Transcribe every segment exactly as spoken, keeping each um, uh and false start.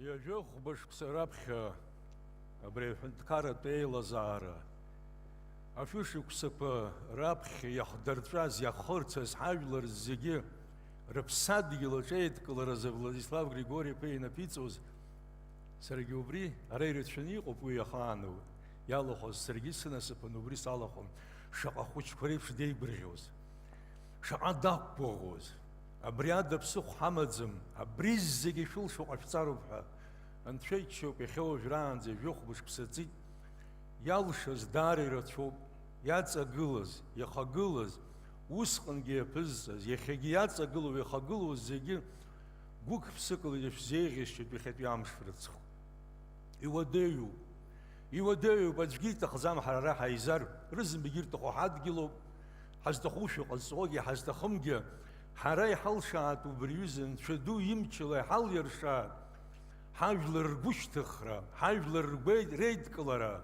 Ҩажәи хәба шықәса раԥхьа абри аҳәынҭқарратә еилазаара, ашәышықәсақәа раԥхьа иахдырҵәаз, иахырцаз ҳажәлар зегьы рыԥсадгьыл аҿы еидкыларазы Владислав Григори-иԥа инаԥиҵоз, саргьы убри ара ирацәаны иҟоуп уи ахаан иалахәыз, саргьы сынасыԥын убри салахәын, шаҟа ахәыҷқәа реиԥш деигәырӷьоз, шаҟа дақәгәыӷуаз. Абри ада ԥсыхәа ҳамаӡам, абри зегьы шәылшо ҟашәҵароуп ҳәа. Анцәа иџьшьоуп, иахьа уажәраанӡа ҩажәи хәба шықәса ҵит. Иалшаз даара ирацәоуп, иаҵагылаз, иахагылаз, усҟангьы иаԥызҵаз, иахьагьы иаҵагылоу, иахагылоу зегьы гәык-ԥсыкала ишәзеиӷьасшьоит иахьатәи амш рыцхә. Иуадаҩуп. Иуадаҩуп, аӡәгьы иҭахӡам ҳара ара ҳаизар, рызынтәык ирҭаху ҳадгьылоуп. Ҳазҭахушәа ҟазҵогьы, ҳазҭахымгьы, ҳара иҳалшааит убри аҩыза Анцәа ду имчала иҳалиршааит. Ҳажәлар ргәышьҭыхра, ҳажәлар ргәеи-, реидкылара,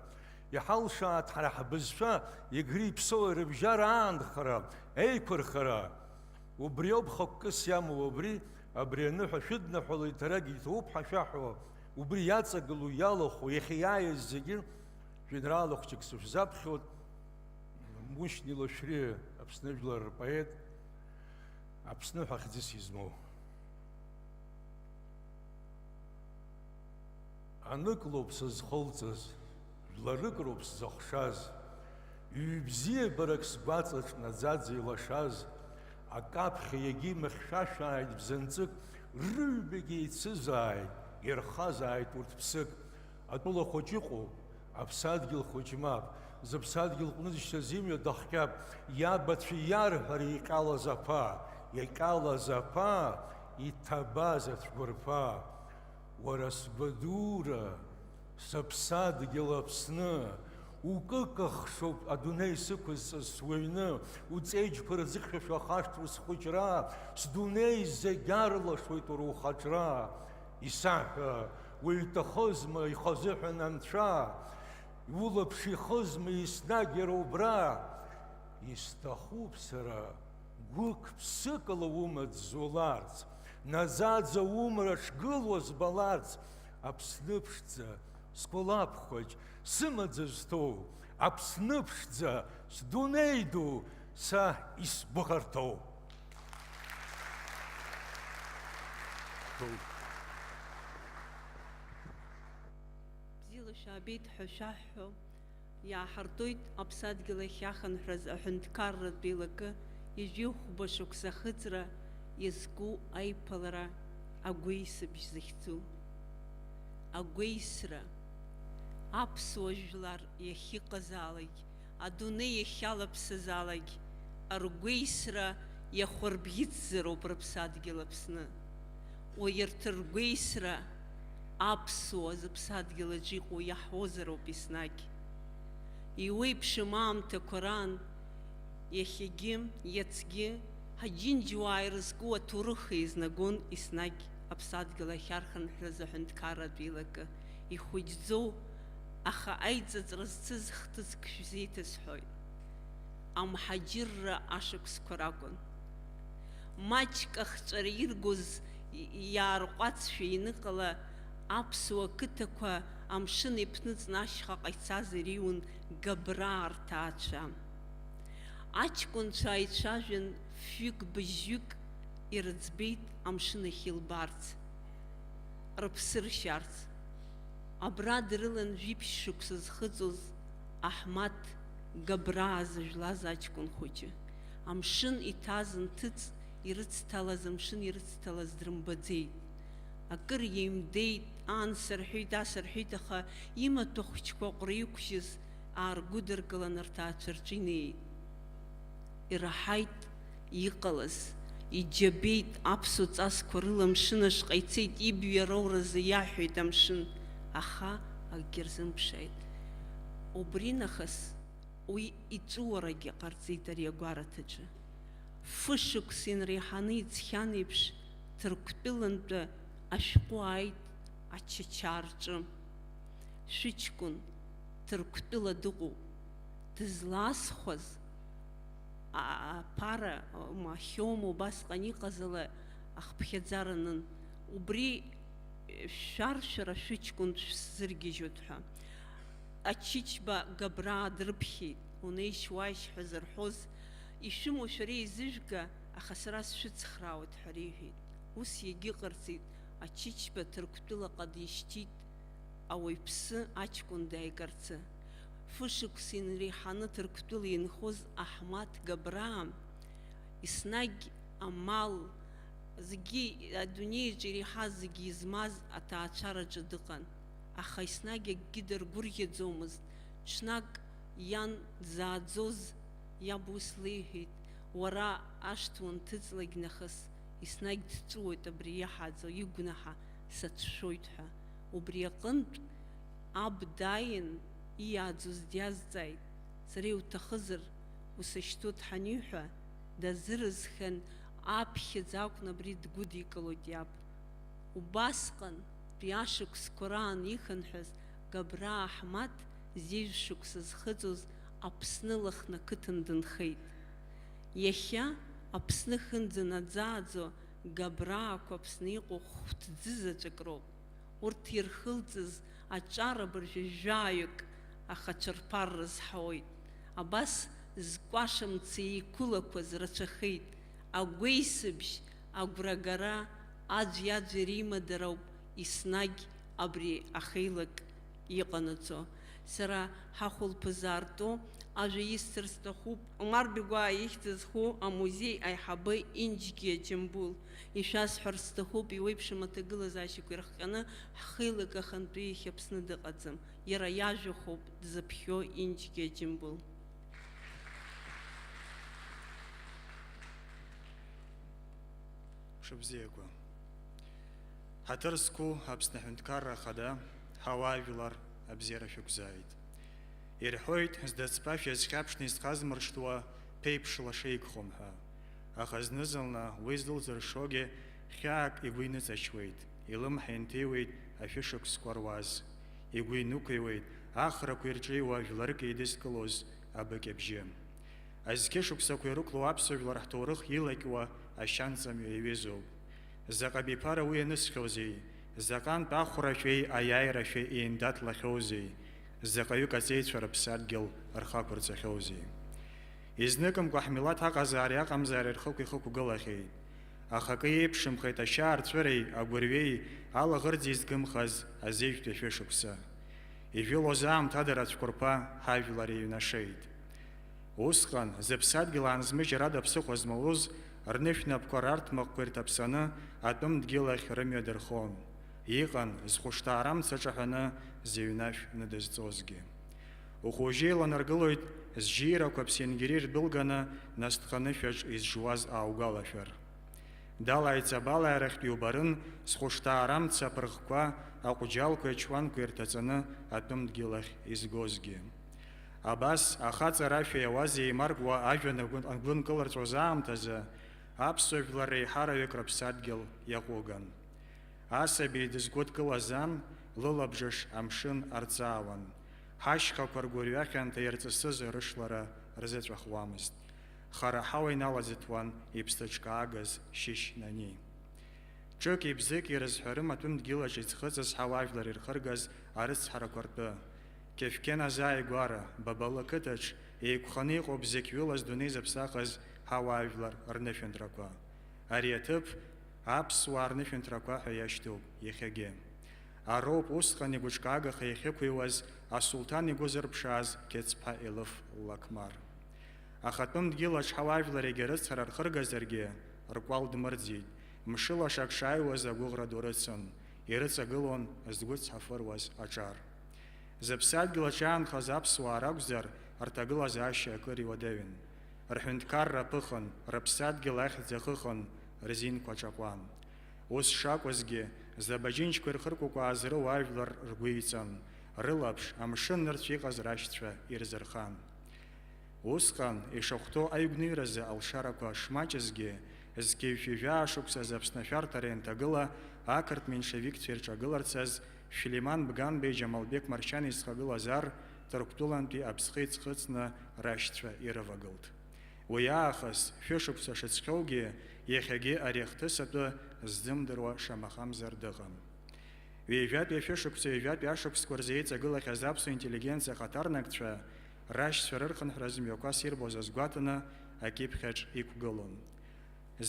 иҳалшааит ҳара ҳбызшәа Егри Ԥсоу рыбжьара аанхара, еиқәырхара. Убриоуп хықәкыс иамоу, убри, абри аныҳәа шәыдныҳәалоит, арагь иҭоуп ҳәа шәаҳәо, убри иаҵагылоу, иалахәу, иахьа иааиз зегьы жәеинраала хәҷык сышәзаԥхьоит, Мушьни Лашәриа, Аԥсны жәлар рпоет, Аԥсны ҳәа хьӡыс измоу. Анык лоуп сызхылҵыз, жәларык роуп сзыхшаз, ҩ-бзиабарак сгәаҵаҿ наӡаӡа илашаз, акаԥхьа иагьимыхьшәашәааит бзанҵык, рыҩбагьы еицызааит, ирхазааит урҭ ԥсык. Атәыла хәыҷ ыҟоуп, аԥсадгьыл хәыҷ мап, зыԥсадгьыл ҟәнызшьҭыз имҩа дахҟьап, иабацәа иарҳәара иҟьалаз аԥа, иҟьалаз аԥа, иҭабаз ацәқәырԥа. Уара сгәадура, сыԥсадгьыл Аԥсны, укыкахшоуп адунеи сықәызҵаз суаҩны, уҵеиџьқәа рзыхьшәашәа ахашҭроу схәыҷра, сдунеи зегь арлашоит уара ухаҿра. Исаҳәа, уаҩ дҭахызма ихазыҳәан анцәа? Иулаԥш ихызма еснагь иара убра? Исҭахуп сара гәык-ԥсыкала умаҵ зуларц, наӡаӡа умра шгылоу збаларц, Аԥсны ԥшӡа, сгәалаԥ хәыҷ, сымаӡа зҭоу, Аԥсны ԥшӡа, сдунеи ду, са исгәыӷырҭоу. Бзиала шәаабеит ҳәа шәаҳҳәо, иааҳартуеит аԥсадгьыл ахь иахынҳәраз аҳәынҭқарратә еилакы ҩажәи хәба шықәса ахыҵра иазку аиԥылара агәеисыбжь захьӡу. Агәеисра, аԥсуа жәлар иахьыҟазаалак, адунеи иахьалаԥсазаалак, ргәеисра иахәарбӷьыцзароуп рыԥсадгьыл Аԥсны. Уи урҭ ргәеисра аԥсуа зыԥсадгьыл аҿы иҟоу иаҳуозароуп еснагь. Иуеиԥшым аамҭақәа раан, иахьагьы, иацгьы, ҳаџьынџьуаа ирызку аҭоурых еизнагон еснагь аԥсадгьыл ахь архынҳәразы аҳәынҭқарратә еилакы. Ихәыҷӡоу, аха аиҵыҵра зцыз хҭыск шәзеиҭасҳәоит. Амҳаџьырра ашықәсқәа ракәын. Маҷк ахҵәара иргоз и-, иаарҟәацшәа ианыҟала, аԥсуа қыҭақәа амшын иԥныҵны ашьхаҟа ицаз иреиуан Габраа рҭаацәа. Аҷкәынцәа ааицәажәан, фҩык-быжьҩык ирыӡбеит амшын ахь илбаарц, рыԥсы ршьарц. Абра дрылан жәиԥшь шықәса зхыҵуаз Аҳмаҭ Габраа зыжәлаз аҷкәын хәыҷы. Амшын иҭаз нҭыҵ ирыцҭалаз, амшын ирыцҭалаз дрымбаӡеит. Акыр еимдеит, ан сырҳәеит, ас рҳәеит, аха имаҭәа хәыҷқәа аҟәра иқәжьыз ааргәыдыркылан, рҭаацәа рҿы инеит. Ираҳаит иҟалаз, иџьабеит, аԥсуа ҵасқәа рыла амшын ашҟа ицеит, ибҩа роуразы иаҳәеит амшын, аха акгьы рзымԥшааит. Убри нахыс уи иҵәыуарагьы ҟарҵеит ари агәараҭаҿы. Фышықәса инреиҳаны иҵхьан еиԥш, Ҭырқәтәылантәи ашәҟәы ааит Ачачаа рҿы. Шәыҷкәын Ҭырқәтәыла дыҟоуп, дызлаасхәаз а-, аԥара, ма, хьоума убасҟан иҟаз ала ахԥхьаӡара анын. Убри Шәаршәара шәыҷкәын шәсзыргьежьуеит ҳәа. Ачычба Габраа дрыԥхьеит, унеишь-уааишь ҳәа зырҳәоз, ишәымоу шәара еизыжәга, аха сара сшәыцхраауеит ҳәа реиҳәеит. Ус иагьыҟарҵеит, Ачычба Ҭырқәтәылаҟа дишьҭит ауаҩԥсы аҷкәын дааигарцы. Фышықәса инреиҳаны Ҭырқәтәыла инхоз Аҳмаҭ Габраа, еснагь амал, зегьы, адунеиаҿ иреиҳаз зегьы измаз аҭаацәараҿы дыҟан, аха еснагь акгьы даргәырӷьаӡомызт. Ҽнак иан дзааӡоз иаб ус леиҳәеит, уара ашҭа уанҭыҵлак нахыс, еснагь дҵәыуоит абри иаҳааӡо игәнаҳа сацәшәоит ҳәа. Убри аҟынтә, аб дааин, иааӡоз диазҵааит, сара иуҭахызар, усышьҭуеит ҳаниҳәа, дазыразхьан, аԥхьаӡа акәын абри дгәыдикылоит иаб. Убасҟан, уи ашықәсқәа раан ихынҳәыз Габраа Аҳмаҭ зежә шықәса зхыҵуаз Аԥсны лыхны ақыҭан дынхеит. Иахьа Аԥсны хынӡа наӡааӡо Габраақәа Аԥсны иҟоу хәҭӡы заҵәык роуп. Урҭ ирхылҵыз аҿар абыржәы жәаҩык ахацәа рԥара рызҳауеит. Абас зкәаша мцеи еиқәылақәаз рацәахеит. Агәеисыбжь, агәрагара, аӡәи-аӡәи римадароуп еснагь абри ахеилак иҟанаҵо. Сара ҳахәылԥазы арту ажәа исҭар сҭахуп. Омар Бегәаа ихьӡ зху амузеи аиҳабы Инџьгьиа Џьамбул. Ишәасҳәарц сҭахуп, иуеиԥшым аҭагылазаашьақәа ирыхҟьаны ҳхеилак ахантәаҩы иахьа Аԥсны дыҟаӡам. Иара иажәахоуп дзыԥхьо Инџьгьиа Џьамбул. Мшыбзиақәа. Ҳаҭыр зқәу Аԥсны Аҳәынҭқарра Ахада, ҳауаажәлар абзиара шәықәзааит. Ирҳәоит, зда ҵԥа шәазхьаԥшны изхазмыршҭуа ԥеиԥш лаша игхом ҳәа. Аха зны-зынла уи зылзыршогьы хьаак игәы иныҵачуеит, илымҳа инҭиуеит ашәышықәсқәа руаз. Игәы инықәиуеит ахрақәа ирҿиуа жәларык еидызкылоз абыкь абжьы. Азқьышықәсақәа ирықәлоу аԥсуа жәлар ҳҭоурых илакьуа ашьанҵамҩа иаҩызоуп. Заҟа биԥара уи ианысхьоузеи, заҟантә ахәрашәеи аиааирашәеи еиндаҭлахьоузеи, заҟаҩык аҵеицәа рыԥсадгьыл рхы ақәырҵахьоузеи. Изныкымкәа ҳмилаҭ аҟазаареи аҟамзаареи рхықә ихықәгылахьеит. Аха акы иеиԥшымхеит ашьаарҵәыреи агәырҩеи алаӷырӡи згымхаз азежәтәи ашәышықәса. Ижәылоз аамҭада рацәқәырԥа ҳажәлар еиҩнашеит. Усҟан, зыԥсадгьыл аанзмыжьыр ада ԥсыхәа змоуз, рнышә напқәа рарҭмаҟқәа ирҭаԥсаны атәым дгьыл ахь рымҩа дырхон. Иҟан, зхәышҭаара амца аҿаҳәаны зыҩнашә ныдызҵозгьы. Ухәыжьы еиланаргылоит зжьирақәа ԥсенгьыри рдәылганы, насҭханышәаҿ изжуаз ааугәалашәар. Далаи Цабалаи рахьтә иубарын, зхәышҭаара амца аԥырӷқәа, аҟәџьалқәеи ачуанқәеи ирҭаҵаны атәым дгьыл ахь изгозгьы. Абас, ахаҵарашәа иауаз еимаркуа ажәҩан агәы, агәы нкылырҵәоз аамҭазы, аԥсуа жәлар реиҳараҩык рыԥсадгьыл иаҟәыган. Асаби дызгәыдкылаз ан, лылабжыш амшын арҵаауан. Ҳашьхақәа ргәырҩа хьанҭа ирҵысыз рышлара рзыҵәахуамызт. Хара ҳауа иналаӡыҭуан иԥсҭыҿкаагаз шьышь нани. Ҿыки бзыки рызҳәарым атәым дгьылаҿ иӡхыҵыз ҳауаажәлар ирхыргаз арыцҳарақәа ртәы. Кьефкьен азааигәара, Бабалы ақыҭаҿ, еиқәханы иҟоуп зықьҩылаз дунеи зыԥсахыз ҳауаажәлар рнышәынҭрақәа. Ари аҭыԥ аԥсуаа рнышәынҭрақәа ҳәа иашьҭоуп иахьагьы. Ароуп усҟан игәыҿкаагаха иахьықәыҩуаз асулҭан игәы зырԥшааз Қьецԥҳа Елыф Ллақмар. Ахатәым дгьылаҿ ҳауаажәлар егьа рыцҳара рхыргазаргьы, ркәал дмырӡит, мшылашак шааиуаз агәыӷра ду рыцын, ирыҵагылон згәы цҳафыруаз аҿар. Зыԥсадгьыл аҿаанхаз аԥсуаа ракәзар, рҭагылазаашьа акыр иуадаҩын. Рҳәынҭқарра ԥыхын, рыԥсадгьыл ахьӡ ахыхын, рзинқәа ҿаҟәан. Ус шакәызгьы, злабаџьынџьқәа ирхыркәыкәааз руаажәлар ргәы иҵан, рылаԥш амшын нырцә иҟаз рашьцәа ирзырхан. Усҟан, ишахәҭоу аҩгәныҩразы алшарақәа шмаҷызгьы, зқьи жәшәи жәаа шықәсазы Аԥсны ашәарҭара ианҭагыла, ақырҭ меншевикцәа ирҿагыларцаз, Шәлиман Бганбеи Џьамалбеқ Маршьани зхагылаз ар Ҭырқәтәылантәи аԥсхеи ӡхыҵны рашьцәа ирывагылт. Уи аахыс, шәышықәса шыҵхьоугьы, иахьагьы ари ахҭыс атәы ззымдыруа шамахамзар дыҟам. Ҩажәатәи ашәышықәса, ҩажәатәи ашықәсқәа рзы еиҵагылахьаз аԥсуа интеллигенциа ахаҭарнакцәа рашьцәа рырхынҳәра зымҩақәас ирбоз азгәаҭаны акьыԥхьаҿ иқәгылон.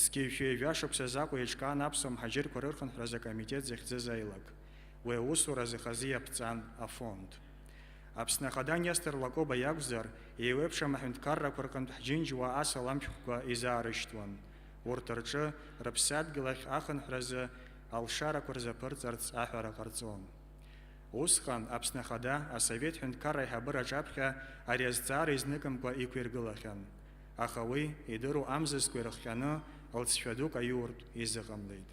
Зқьи жәшәи ҩажәа шықәса Аҟәа еиҿкаан аԥсуа мҳаџьырқәа рырхынҳәразы акомитет захьӡыз аилак. Уи аусуразы хазы иаԥҵан афонд. Аԥсны Ахада Нестор Лакоба иакәзар, еиуеиԥшым аҳәынҭқаррақәа рҟынтә ҳџьынџьуаа асалам шәҟәқәа изаарышьҭуан. Урҭ рҿы рыԥсадгьыл ахь ахынҳәразы алшарақәа рзаԥырҵарц аҳәара ҟарҵон. Усҟан Аԥсны Ахада асовет ҳәынҭқарра аиҳабыра аҿаԥхьа ари азҵаара изныкымкәа иқәиргылахьан. Аха уи, идыруа амзызқәа ирыхҟьаны, лҵшәа дук аиуртә изыҟамлеит.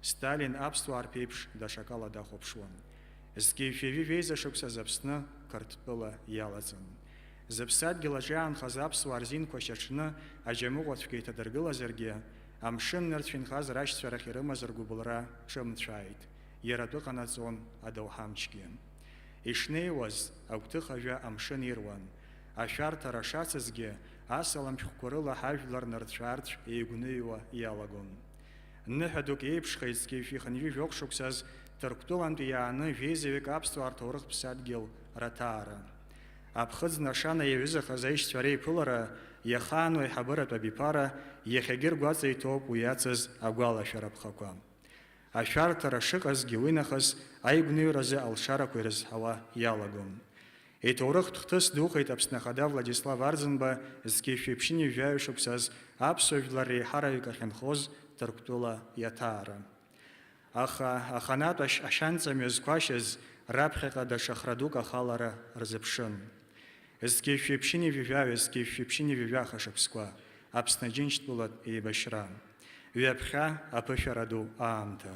Сталин аԥсуаа рԥеиԥш даҽакала дахәаԥшуан. Зқьи жәшәи ҩажәи жәеиза шықәсаз Аԥсны Қырҭтәыла иалаҵан. Зыԥсадгьыл аҿы иаанхаз аԥсуаа рзинқәа шьаҽны аџьамыӷәацәгьа иҭадыргылазаргьы, амшын нырцә инхаз рашьцәа рахь ирымаз ргәыбылра ҿымцәааит, иара атәы ҟанаҵон адоуҳа амчгьы. Ишнеиуаз, агәҭыха жәа амшын ируан. Ашәарҭара шацызгьы, асалам шәҟәқәа рыла ҳажәлар нырцә-аарцә еигәныҩуа иалагон. Ныҳәа дук еиԥшхеит зқьи жәшәи хынҩажәи жәохә шықәсаз Ҭырқәтәылантәи иааны жәеизаҩык аԥсуаа рҭоурыхтә ԥсадгьыл раҭаара. Аԥхыӡ нашана иаҩызахаз аишьцәа реиԥылара, иахаану аиҳабыратә абиԥара, иахьагьы ргәаҵа иҭоуп уи иацыз агәалашәарапхақәа. Ашәарҭара шыҟазгьы, уинахыс аигәныҩразы алшарақәа ирызҳауа иалагон. Иҭоурыхтә хҭыс духеит Аԥсны Ахада Владислав Арӡынба зқьи жәшәи ԥшьынҩажәаҩ шықәсаз аԥсуа жәлар реиҳараҩык ахьынхоз Ҭырқәтәыла иаҭаара. Аха аханатә ашь-, ашьанҵа мҩа зқәашьыз раԥхьаҟа даҽа хра дук ахалара рзыԥшын. Зқьи жәшәи ԥшьынҩажәи жәаҩа, зқьи жәшәи ԥшьынҩажәи жәаха шықәсқәа, Аԥсны Џьынџьтәылатә еибашьра. Ҩаԥхьа аԥышәара ду аамҭа.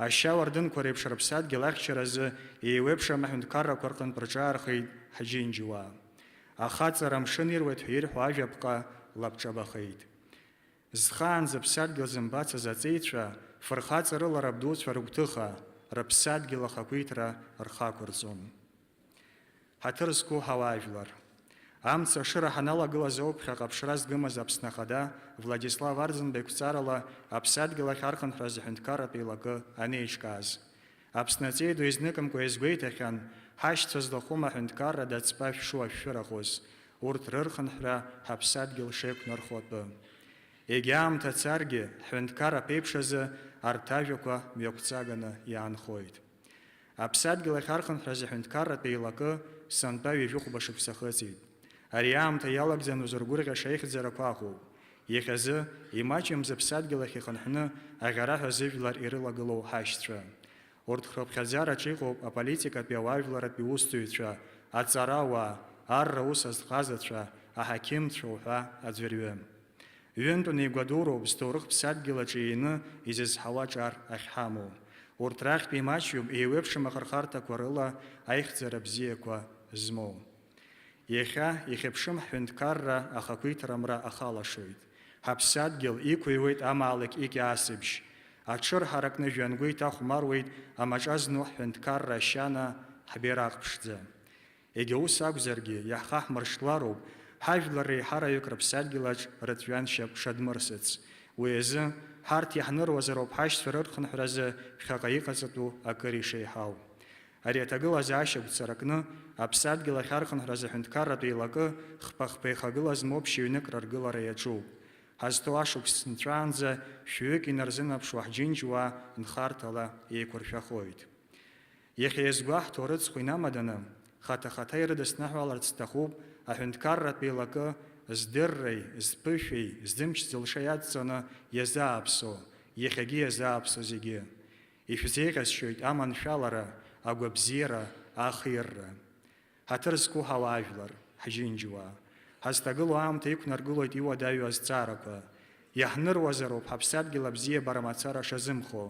Ашьа уардынқәа реиԥш рыԥсадгьыл ахьчаразы еиуеиԥшым аҳәынҭқаррақәа рҟынтә рҿаархеит ҳџьынџьуаа. Ахаҵара амшын ируеит ҳәа ирҳәо ажәаԥҟа лабҿабахеит. Зхаанӡа ԥсадгьыл зымбацыз аҵеицәа, фырхаҵарыла рабдуцәа рыгәҭыха, рыԥсадгьыл ахақәиҭра рхы ақәырҵон. Ҳаҭыр зқәу ҳауаажәлар. Амца ашыра ҳаналагылаз ауп ԥхьаҟа аԥшра згымыз Аԥсны Ахада Владислав Арӡынба иқәҵарала аԥсадгьыл ахь архынҳәразы аҳәынҭқарратә еилакы анеиҿкааз. Аԥсны аҵеи ду изныкымкәа иазгәеиҭахьан, ҳашьцәа злахәым аҳәынҭқарра даҵпа шәшуа шәшәырахоз, урҭ рырхынҳәра ҳаԥсадгьыл шеиқәнархо атәы. Егьа аамҭа царгьы, ҳҳәынҭқар аԥеиԥш азы арҭ ажәақәа мҩақәҵаганы иаанхоит. Аԥсадгьыл ахь архынҳәразы аҳәынҭқарратә еилакы сынтәа ҩажәи хәба шықәса хыҵит. Ари аамҭа иалагӡаны узыргәырӷьаша аихьӡарақәа ыҟоуп. Иахьазы, имаҷым зыԥсадгьыл ахь ихынҳәны аӷьараҳәа зыжәлар ирылагылоу ҳашьцәа. Урҭ рыԥхьаӡараҿы иҟоуп аполитикатәи ауаажәларратәи усзуҩцәа, аҵарауаа, арра ус азхазацәа, аҳақьымцәа уҳәа аӡәырҩы. Ҩынтәны игәадуроуп зҭоурых ԥсадгьыл аҿы иины изызҳауа ҿар ахьҳамоу. Урҭ рахьтә имаҷҩуп еиуеиԥшым ахырхарҭақәа рыла аихьӡара бзиақәа змоу. Иахьа ихьыԥшым ҳҳәынҭқарра ахақәиҭра мра ахалашоит. Ҳаԥсадгьыл иқәыҩуеит амаалықь икьаасыбжь. Аҽырҳаракны жәҩангәы иҭахәмаруеит амаҿа зну ҳҳәынҭқарра ашьана, ҳбираҟ ԥшӡа. Егьа ус акәзаргьы, иаҳхаҳмыршҭлароуп ҳажәлар реиҳараҩык рыԥсадгьылаҿ рыҵәҩаншьап шадмырсыц. Уи азы, ҳарҭ иаҳныруазароуп ҳашьцәа рырхынҳәразы ԥхьаҟа иҟаҵатәу акыр ишеиҳау. Ари аҭагылазаашьа гәцаракны, аԥсадгьыл ахь архынҳәразы аҳәынҭқарратә еилакы хԥа-хԥа ихагылаз моуп шьыҩнык рыргылара иаҿуп. Ҳазҭоу ашықәс нҵәаанӡа шәҩык инарзынаԥшуа ҳџьынџьуаа нхарҭала еиқәыршәахоит. Иахьа иазгәаҳҭо арыцхә инамаданы, хаҭа-хаҭа ирыдысныҳәаларц сҭахуп аҳәынҭқарратә еилакы здырреи, зԥышәеи, зымч-зылша иадҵаны иазааԥсо, иахьагьы иазааԥсо зегьы. Ишәзеиӷьасшьоит аманшәалара, агәабзиара, ахирра. Ҳаҭыр зқәу ҳауаажәлар, ҳџьынџьуаа, ҳазҭагылоу аамҭа иқәнаргылоит иуадаҩу азҵаарақәа. Иаҳныруазароуп ҳаԥсадгьыл абзиабара мацара шазымхо,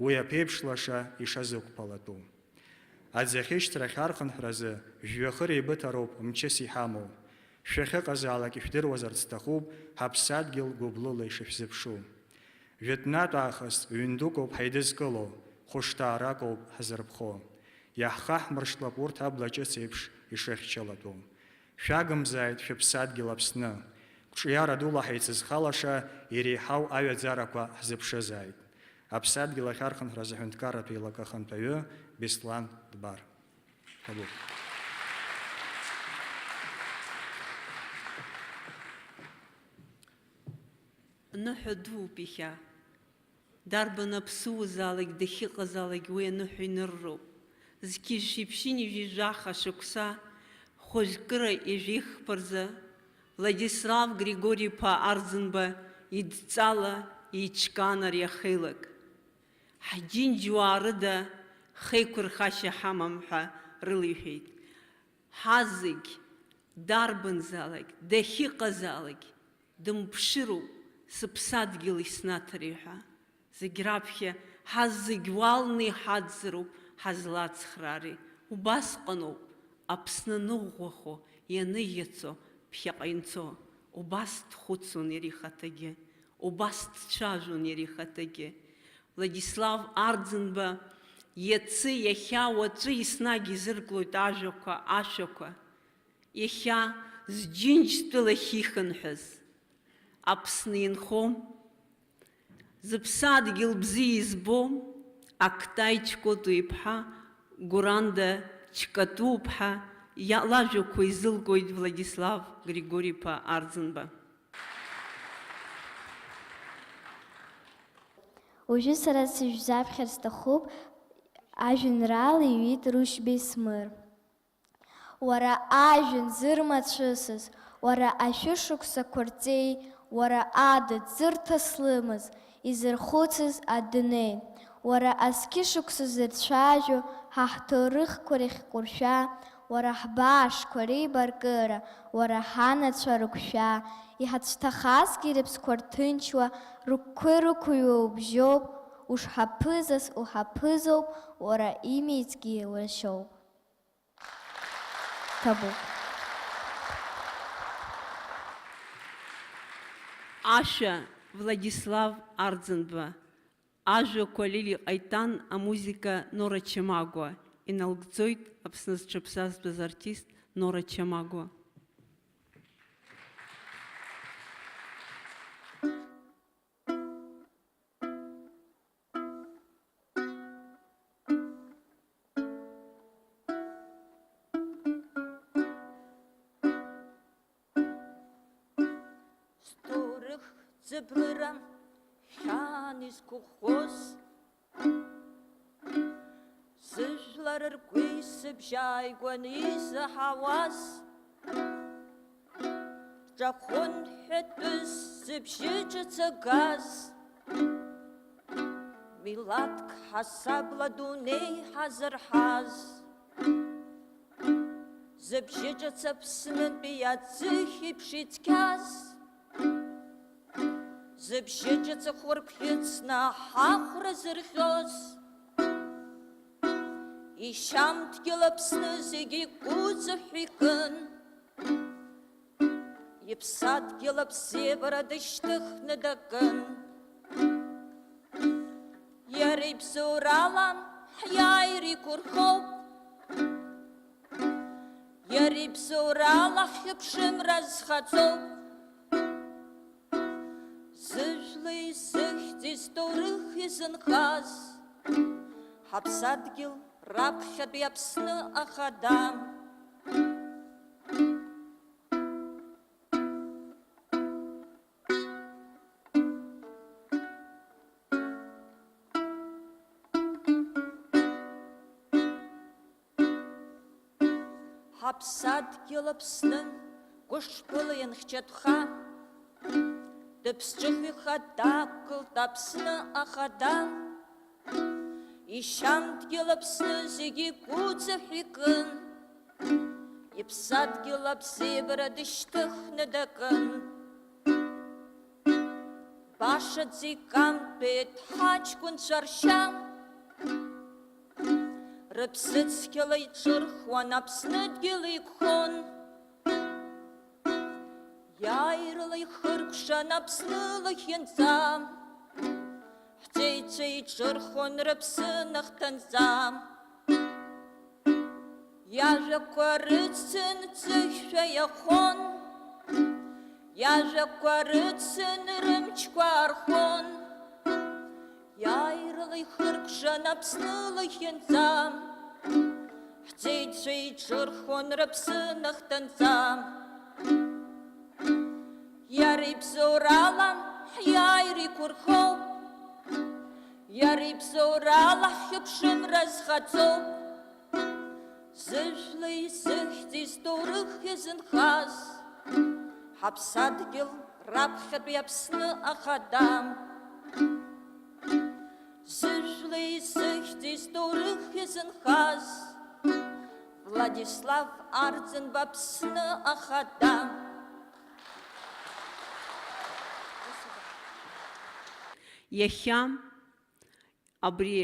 уи аԥеиԥш лаша ишазықәԥалатәу. Аӡахьышьҭрахь архынҳәразы жәҩахыр еибыҭароуп мчыс иҳамоу. Шәахьыҟазаалак ишәдыруазарц сҭахуп ҳаԥсадгьыл гәыблыла ишышәзыԥшу. Жәытәнатә аахыс ҩын дукоуп ҳаидызкыло, хәышҭааракоуп ҳзырԥхо. Иаҳхаҳмыршҭлап урҭ абла ҿыц еиԥш ишыхьчалатәу. Шәагымзааит шәыԥсадгьыл Аԥсны. Қәҿиара дула ҳаицызхалаша иреиҳау аҩаӡарақәа ҳзыԥшызааит. Аԥсадгьыл ахь архынҳәразы аҳәынҭқарратә еилакы ахантәаҩы Беслан Дбар. Ҳабуп. Ныҳәа дууп иахьа. Дарбан аԥсуазаалак дахьыҟазаалак уи аныҳәа инырроуп. Зқьи жәшәи ԥшьынҩажәи жәаха шықәса, хәажәкыра ҩажәи хԥа рзы, Владислав Григори-иԥа Арӡынба идҵала еиҿкаан ари ахеилак. Ҳџьынџьуаа рыда хеиқәырхашьа ҳамам ҳәа рылеиҳәеит. Ҳазегь, дарбанзаалак, дахьыҟазаалак, дымԥшыроуп сыԥсадгьыл иснаҭари ҳәа. Зегь раԥхьа ҳазегь уалны иҳадзароуп ҳазлацхраари. Убасҟаноуп Аԥсны аныӷәӷәахо, ианыӷьацо, ԥхьаҟа инцо. Убас дхәыцуан иара ихаҭагьы, убас дцәажәон иара ихаҭагьы. Владислав Арӡынба иацы, иахьа, уаҵәы еснагь изырклоит ажәақәа, ашәақәа. Иахьа зџьынџьтәыла ахьихынҳәыз Аԥсны инхо, зыԥсадгьыл бзиа избо Актай Чкоту иԥҳа Гуранда Чкату-ԥҳа иа-, лажәақәа изылкуеит Владислав Григори-иԥа Арӡынба. Уажәы сара сыжәзаԥхьар сҭахуп, ажәеинраала иҩит Рушьбеи Смыр. Уара ажәҩан зырмацәысыз, уара ашәышықәсақәа рҵеи, уара адыд зырҭа слымаз, изырхәыцыз адунеи, уара азқьышықәса зырцәажәо ҳа ҳҭоурыхқәа рыхькәыршәа, уара ҳбаашқәа реибаркыра, уара ҳанацәа рыгәшәа, иҳацәҭахазгьы рыԥсқәа рҭынчуа, рыгәқәа ирықәыҩуа убжьоуп, ушҳаԥызаз уҳаԥызоуп, уара имицгьы уашьоуп. Ҭабуп. Ашәа Владислав Арӡынба, ажәақәа Лили Ҟаитан, амузыка Нора Чамагәа, иналгӡоит Аԥсны зҽаԥсазтәыз артист Нора Чамагәа. Сҭоурых ӡыбрыра хьаан изқәыӷәӷәоз, зыжәлар ргәи сыбжьааигәаны изаҳауаз, ҿахәынҳәатәыз зыбжьы ҿыц агаз, милаҭк ҳасабла дунеи ҳазырҳаз, зыбжьы ҿыц Аԥснынтәи аӡыхь еиԥш ицқьаз, зыбжьы ҿыц ахәырбӷьыцны аҳахәра зырӷьоз, ишьам дгьыл Аԥсны зегьы игәыҵаҳәа икын. Иԥсадгьыл абзиабара дышьҭыхны дакын. Иара ибзоурала ҳиааира игәырӷьоуп. Иара ибзоурала ҳхьыԥшымра зхаҵоуп. Зыжәлеи зыхьӡи зҭоурыхи зынхаз, ҳаԥсадгьыл раԥхьатәи Аԥсны ахада. Ҳаԥсадгьыл Аԥсны гәышԥыла ианхьчатәха, дыԥсҿыхҩха дақәгылт Аԥсны ахада. Ишьам дгьыл Аԥсны зегьы игәыҵаҳәа икын, иԥсадгьыл абзиабара дышьҭыхны дакын. Башаӡа икамтәеит ҳаҷкәынцәа ршьа, рыԥсыцқьала иҿырхуан, Аԥсны дгьыл еиқәхон. Иааирала ихыркәшан Аԥсны лахьынҵа, ҳҵеицәа иҿырхон рыԥсы нахҭынҵа. Иажәақәа рыцын ӡыхьшәа иахон, иажәақәа рыцын рымчқәа архон. Иааи- Ихыркәшан Аԥсны лахьынҵа, ҳҵеицәа еиҿырхуан рыԥсы нахҭынҵа. Иара ибзоурала ҳиааира иқәырхоуп, иара ибзоурала ҳхьыԥшымра зхаҵоуп. Зыжәлеи зыхьӡи зҭоурых иазынхаз, ҳаԥсадгьыл раԥхьатәи Аԥсны ахада. Зыжәлеи зыхьӡи зҭоурых иазынхаз, Владислав Арӡынба Аԥсны ахада. Иахьа абри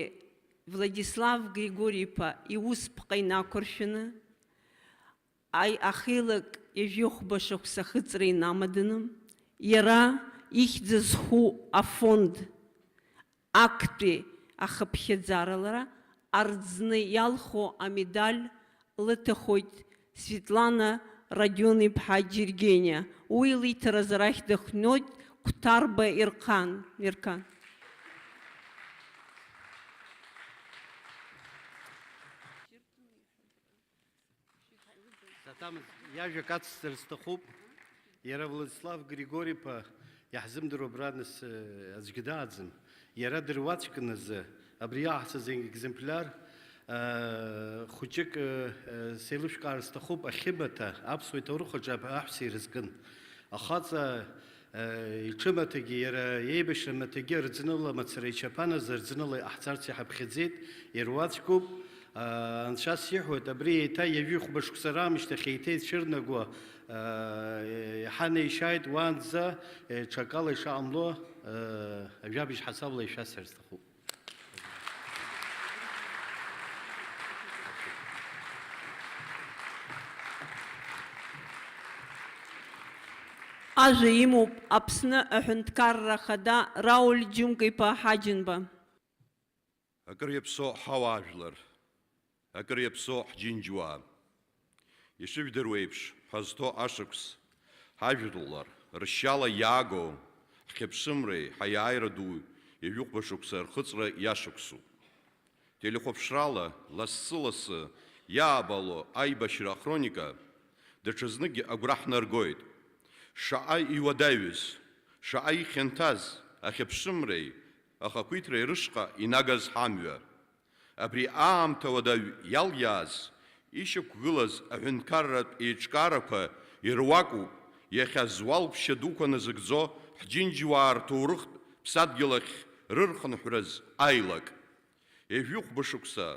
Владислав Григори-иԥа иусԥҟа инақәыршәаны, аи-, ахеилак ҩажәихәба шықәса ахыҵра инамаданы, иара ихьӡ зху афонд актәи ахыԥхьаӡарала арӡны иалху амедаль лыҭахоит Светлана Родион-иԥҳа Џьергениа. Уи лиҭаразы арахь дыхнеит Қәҭарба Ерқан. Ерқан. Саҭамыз, иажәак ацсҵар сҭахуп. Иара Владислав Григори-иԥа иаҳзымдыруа абра нас, э, аӡәгьы дааӡам. Иара дыруаӡәкын азы, абри иааҳҵаз екземпляр, э, хәыҷык, э, э, сеилышәкаар сҭахуп, Ахьымаҭа аԥсуа иҭоурых аҿы аҳ-, аҳәса ирызкын. Ахаҵа, э, иҽымаҭагьы, иара иеибашьра маҭәагьы Ырӡныла мацара ичаԥан азы Ырӡныла иҟаҳҵарц иҳаԥхьаӡеит, ируаӡәкуп. Э, Анцәа сиҳәоит, абри еиҭа ҩажәи хәба шықәса раамышьҭахь еиҭа ицәырнагоу, э, иҳанеишьааит, уаанӡа, э, ҽакала ишаҟамло, э, ажәабжь ҳасабла ишәасҳәар сҭахуп. Ажәа имоуп Аԥсны аҳәынҭқарра ахада Рауль Џьынка-иԥа Ҳаџьымба. Акыр иаԥсоу ҳауаажәлар, акыр иаԥсоу ҳџьынџьуаа. Ишыжәдыруа еиԥш, ҳазҭоу ашықәс ҳажәлар ршьала иаагоу ҳхьыԥшымреи ҳаиааира ду ҩажәихәба шықәса рхыҵра иашықәсуп. Телехәаԥшрала лассы-лассы иаабало аибашьра ахроника даҽазныкгьы агәра ҳнаргоит. Шаҟа иуадаҩыз, шаҟа ихьанҭаз ахьыԥшымреи ахақәиҭреи рышҟа инагаз ҳамҩа. Абри аамҭа уадаҩ иалиааз, ишьақәгылаз аҳәынҭқарратә еиҿкаарақәа ируакуп иахьа зуалԥшьа дуқәа назыгӡо ҳџьынџьуаа рҭоурыхтә ԥсадгьыл ахь рырхынҳәраз аилак. Ҩажәихәба шықәса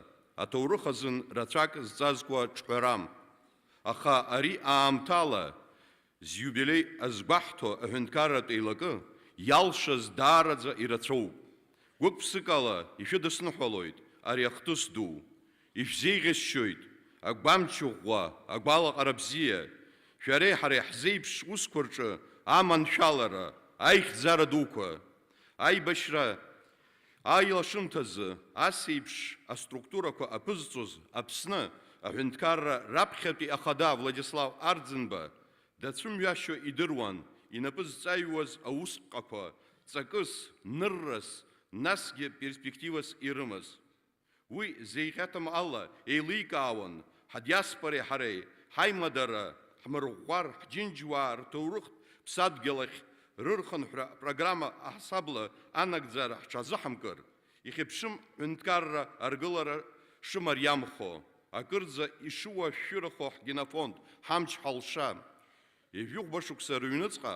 аҭоурых азын рацәак зҵазкуа ҿҳәарам, аха ари аамҭала зиубилеи азгәаҳҭо аҳәынҭқарратә еилакы иалшаз даараӡа ирацәоуп. Гәык-ԥсыкала ишәыдысныҳәалоит ари ахҭыс ду, ишәзеиӷьасшьоит агәамч ӷәӷәа, агәалаҟара бзиа, шәареи ҳареи ҳзеиԥш усқәа рҿы аманшәалара, аихьӡара дуқәа, аибашьра аилашымҭазы ас еиԥш аструктурақәа аԥызҵоз Аԥсны аҳәынҭқарра раԥхьатәи ахада Владислав Арӡынба дацәымҩашьо идыруан инапы зҵаҩуаз аусҟақәа ҵакыс, ныррас, насгьы перспективас ирымаз. Уи зеиӷьаҭам ала еиликаауан ҳадиаспореи ҳареи ҳаимадара ҳмырӷәӷәар, ҳџьынџьуаа рҭоурыхтә ԥсадгьыл ахь рырхынҳәра апрограмма аҳасабала анагӡара ҳҽазыҳамкыр, ихьыԥшым ҳәынҭқарра аргылара шымариамхо, акырӡа ишыуашәшәырахо ҳгенофонд, ҳамч, ҳалша. Ҩажәихәба шықәса рыҩныҵҟа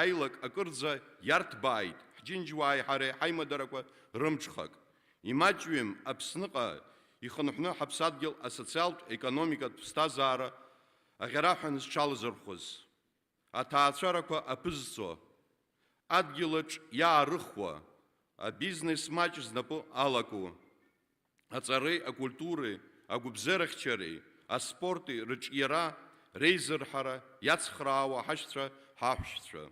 аилак акырӡа иарҭбааит ҳџьынџьуааи ҳареи ҳаимадарақәа рымҽхак. Имаҷҩым Аԥсныҟа ихынҳәны ҳаԥсадгьыл асоциалтә економикатә ԥсҭазаара аӷьараҳәа зҽалазырхәыз, аҭаацәарақәа аԥызҵо, адгьылаҿ иаарыхуа, абизнес маҷ знапы алаку, аҵареи акультуреи, агәыбзиарахьчареи, аспорти рыҿиара, реизырҳара иацхраауа ҳашьцәа, ҳаҳәшьцәа.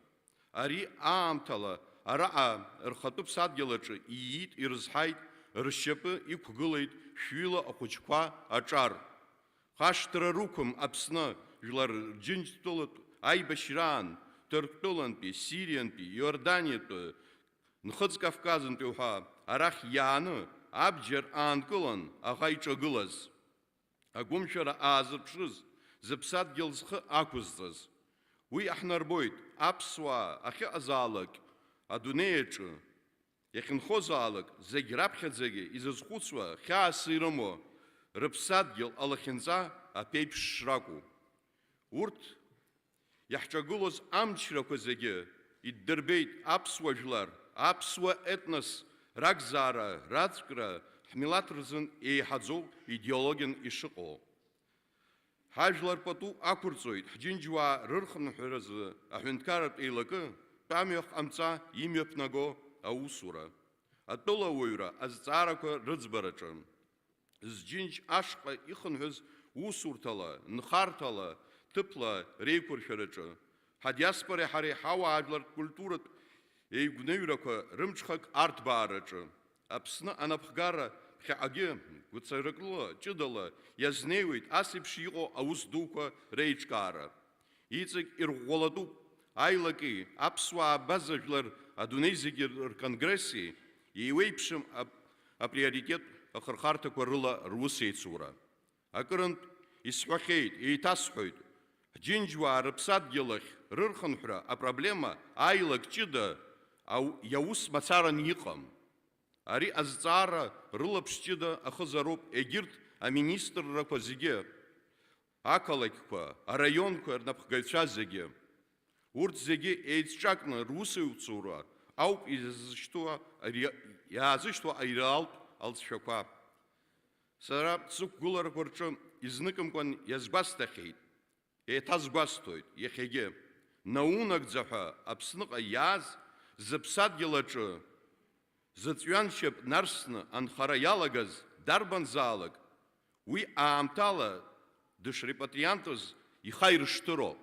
Ари аамҭала араҟа рхатәы ԥсадгьыл аҿы ииит, ирызҳаит, ршьапы иқәгылеит шәҩыла ахәыҷқәа аҿар. Хашҭра рықәым Аԥсны жәлар Џьынџьтәылатә аибашьраан, Ҭырқәтәылантәи, Сириантәи, Иорданиатәи, Нхыҵ Кавказынтәи уҳәа арахь иааны, абџьар аанкылан аӷа иҿагылаз, агәымшәара аазырԥшыз, зыԥсадгьыл зхы ақәызҵаз. Уи аҳнарбоит, аԥсуаа ахьыҟазаалак адунеи аҿы, иахьынхозаалак, зегь раԥхьаӡагьы изызхәыцуа, хьаас ирымоу, рыԥсадгьыл алахьынҵа аԥеиԥш шракәу. Урҭ иаҳҿагылоз амчрақәа зегьы иддырбеит аԥсуа жәлар, аԥсуа етнос ракзаара, раҵкра, ҳмилаҭ рзын еиҳаӡоу идеологиан ишыҟоу. Ҳажәлар пату ақәырҵоит ҳџьынџьуаа рырхынҳәразы аҳәынҭқарратә еилакы тәамҩа ҟамҵа имҩаԥнаго аусура, атәылауаҩра азҵаарақәа рыӡбараҿы, зџьынџь ашҟа ихынҳәыз усурҭала, нхарҭала, ҭыԥла реиқәыршәараҿы, ҳадиаспореи ҳареи ҳауаажәлартә культуратә еигәныҩрақәа рымҽхак арҭбаараҿы, Аԥсны анапхгара ԥхьаҟагьы гәцаракыла, ҷыдала иазнеиуеит ас еиԥш иҟоу аус дуқәа реиҿкаара. Иҵегь ирӷәӷәалатәуп аилаки аԥсуаа абаза жәлар адунеи зегьы рконгресси еиуеиԥшым ап-, априоритет ахырхарҭақәа рыла рус еицура. Акырынтә исҳәахьеит, еиҭасҳәоит, ҳџьынџьуаа рыԥсадгьыл ахь рырхынҳәра апроблема аилак ҷыда ау-, иаус мацаран иҟам. Ари азҵаара рылаԥш ҷыда ахызароуп егьырҭ аминистррақәа зегьы, ақалақьқәа, араионқәа рнапхгаҩцәа зегьы. Урҭ зегьы еицҿакны русеицура ауп изышьҭоу ари-, иаазышьҭуа ареалтә алҵшәақәа. Сара сықәгыларақәа рҿы изныкымкәан иазгәасҭахьеит, еиҭазгәасҭоит иахьагьы, наунагӡа ҳәа Аԥсныҟа иааз зыԥсадгьыл аҿы зыҵәҩаншьап нарсны анхара иалагаз дарбанзаалак, уи аамҭала дышрепатриантыз ихы аиршҭыроуп.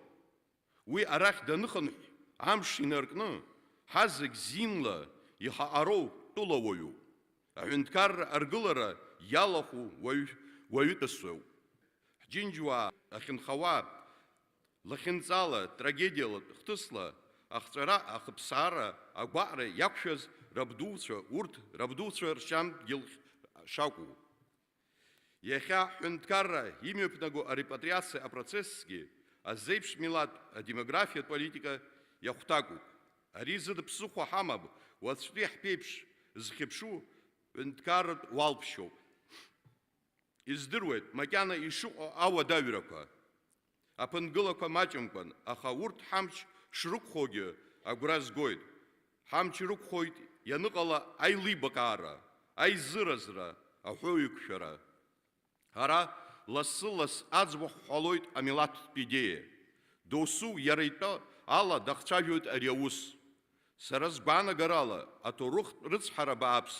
Уи арахь даныхынҳә, амш инаркны, ҳазегь зинла ихаҟароу тәылауаҩуп. Аҳәынҭқарра аргылара иалахәу уаҩ-, уаҩытәыҩсоуп. Ҳџьынџьуаа ахьынхауа, лахьынҵала, трагедиала, хҭысла, ахҵәара, ахыԥсаара, агәаҟра иақәшәаз рабдуцәа, урҭ рабдуцәа ршьамдгьыл шакәу. Иахьа ҳҳәынҭқарра имҩаԥнаго арепатриациа апроцессгьы азеиԥш милаҭтә адемографиатә политика иахәҭакуп. Ари зыда ԥсыхәа ҳамам, уаҵәтәи ҳԥеиԥш зхьыԥшу ҳәынҭқарратә уалԥшьоуп. Издыруеит, макьана ишыҟоу ауадаҩрақәа. Аԥынгылақәа маҷымкәан, аха урҭ ҳамч шрықәхогьы агәра згоит. Ҳамч рықәхоит ианыҟала аилибакаара, аизыразра, аҳәоуеиқәшәара. Ара лассы-ласс аӡбахә ҳҳәалоит амилаҭтә идеиа. Досу иара итәы ала дахцәажәоит ари аус. Сара сгәаанагарала, аҭоурыхтә рыцҳара бааԥс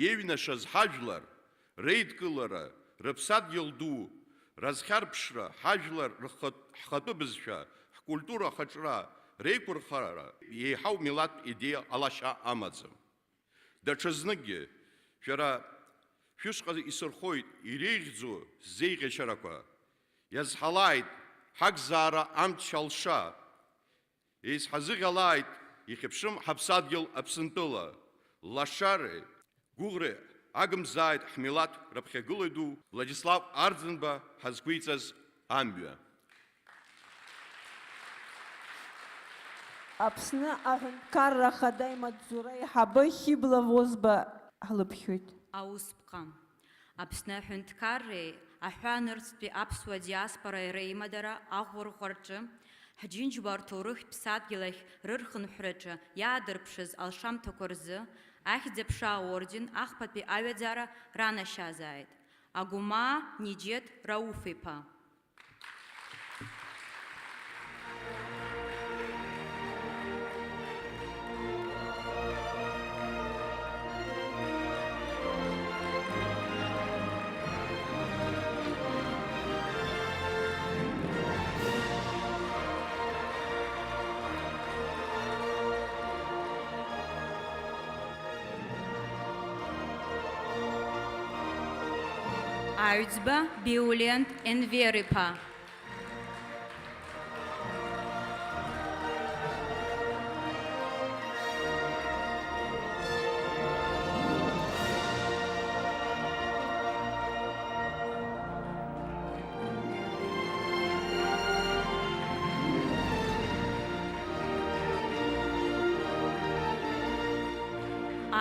иеиҩнашаз ҳажәлар реидкылара, рыԥсадгьыл ду разхьарԥшра, ҳажәлар рхатә-, ҳхатәы бызшәа, ҳкультура ахаҿра реиқәырхара еиҳау милаҭтә идеиа ҟалашьа амаӡам. Даҽазныкгьы, шәара шәышҟа исырхоит иреиӷьӡоу зеиӷьашьарақәа. Иазҳалааит, ҳакзаара амч алша. Еизҳазыӷьалааит, ихьыԥшым ҳаԥсадгьыл Аԥсынтәыла. Лашареи гәыӷреи агымзааит ҳмилаҭ раԥхьагылаҩ ду Владислав Арӡынба ҳазқәиҵаз амҩа. Аԥсны аҳәынҭқарра ахада имаҵзура аиҳабы Хьыбла Возба ҳлыԥхьоит. Аусԥҟа. Аԥсны аҳәынҭқарреи аҳәаанырцәтәи аԥсуа диаспораи реимадара аӷәӷәарҟәа рҿы, ҳџьынџьуаа рҭоурыхтә ԥсадгьыл ахь рырхынҳәраҿы иаадырԥшыз алшамҭақәа рзы Ахьӡ-аԥша аорден ахԥатәи аҩаӡара ранашьазааит, Агәмаа Ниџьеҭ Рауф-иԥа. Аҩӡба Биулент Енвер-иԥа.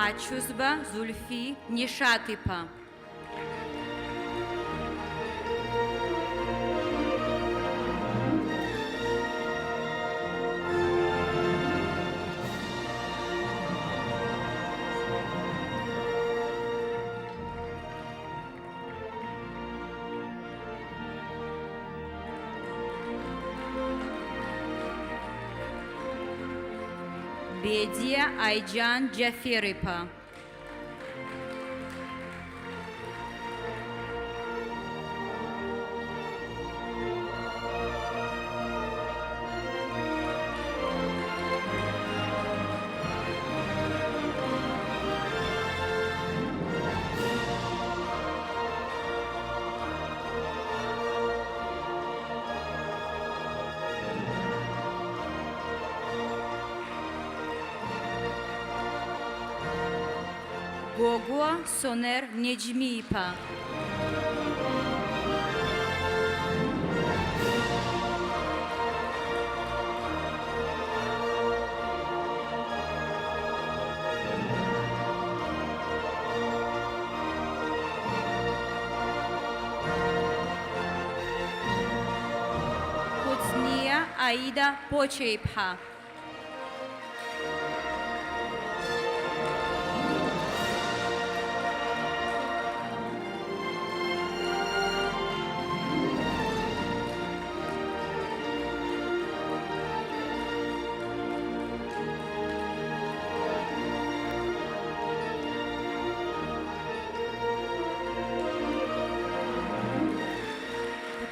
Ачузба Зульфи Нишат-иԥа. Бедиа Аиџьан Џьафер-иԥа. Гогуа Сонер Неџьми-иԥа. Кәыҵниа Аида Ԥоча-иԥҳа.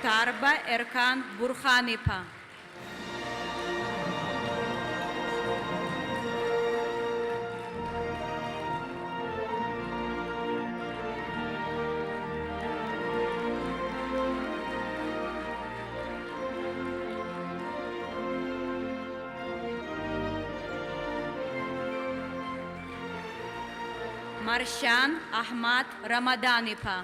Ҭарба Еркан Бурханиԥа. Маршьан Аҳмаҭ Рамадан-иԥа.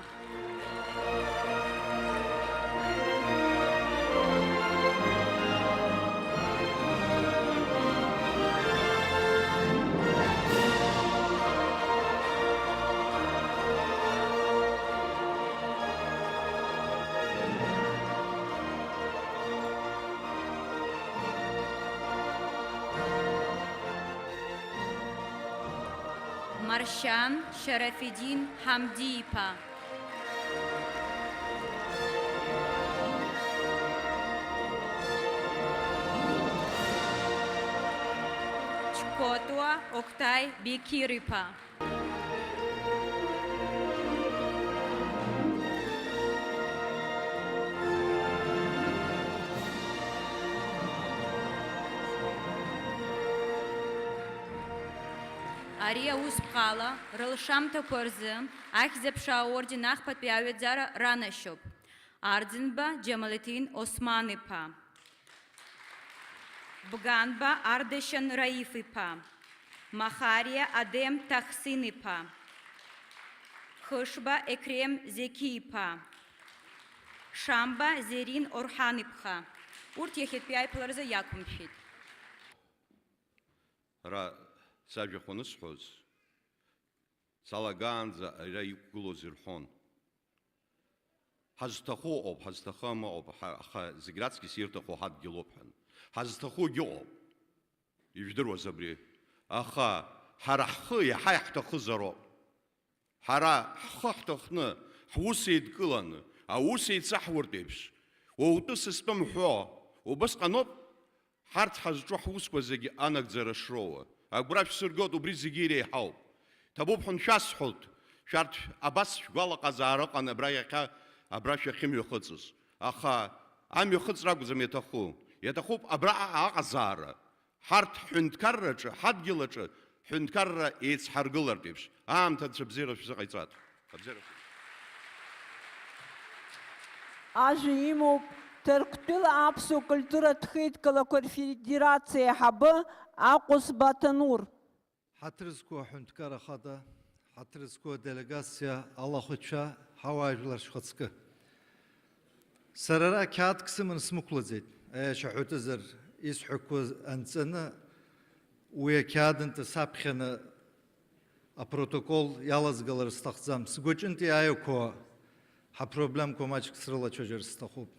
Маршьан Шьарафидин Ҳамди-иԥа. Чкотуа Октай Бекир-иԥа. Ари аусԥҟала рылшамҭақәа рзы Ахьӡ-аԥша аорден ахԥатәи аҩаӡара ранашьоуп. Арӡынба Џьамалетин Осман-иԥа. Бганба Ардашьан Раиф-иԥа. Махариа Адем Таҳсин-иԥа. Хышба Екрем Зеқьи-иԥа. Шамба Зерин Орҳан-иԥа. Урҭ иахьатәи аиԥыларазы иақәымшәеит. Ара сажәахә анысҳәоз, салагаанӡа ара иқәгылоз ирҳәон. Ҳазҭаху ыҟоуп, ҳазҭахым ыҟоуп, ҳа-, аха зегь раҵкыс ирҭаху ҳадгьылоуп ҳәа. Ҳазҭахугьы ыҟоуп, ижәдыруаз абри. Аха ҳара ҳхы иаҳа иаҳҭахызароуп. Ҳара ҳхы ҳҭыхны, ҳус еидкыланы, аус еицаҳуртә еиԥш, уаутәы сыстәым ҳәо, убысҟаноуп ҳарҭ ҳазҿу ҳусқәа зегьы анагӡара шроуа. Агәра шәсыргоит, убри зегьы иреиҳауп. Ҭабуп ҳәа шәасҳәоит, шәарҭ абас шәгәалаҟазаара ыҟан абра иахьа, абра шәахьымҩахыҵыз. Аха амҩахыҵра акәӡам иаҭаху. Иаҭахуп абраҟа аҟазаара. Ҳарҭ ҳҳәынҭқарраҿы, ҳадгьыл аҿы ҳҳәынҭқарра еицҳаргылартә еиԥш, аамҭа анцәа бзиара шәзыҟаиҵат. Абзиара шәзы- Ажәа имоуп Ҭырқәтәыла аԥсуа культуратә хеидкылақәа рфедерациа аиҳабы Аҟәыс Баҭанур. Ҳаҭыр зқәу аҳәынҭқар ахада, ҳаҭыр зқәу аделегациа, алахәыцәа, ҳауаажәлар шәхаҵкы. Сара ара қьаадк сыманы смықәлаӡеит, аиаша ҳәатәызар, исҳәақәо анҵаны, уи ақьаадынтә саԥхьаны апротокол иалазгалар сҭахӡам. Сгәаҿынтә иааиқәа ҳапроблемқәа маҷк срылацәажәар сҭахуп.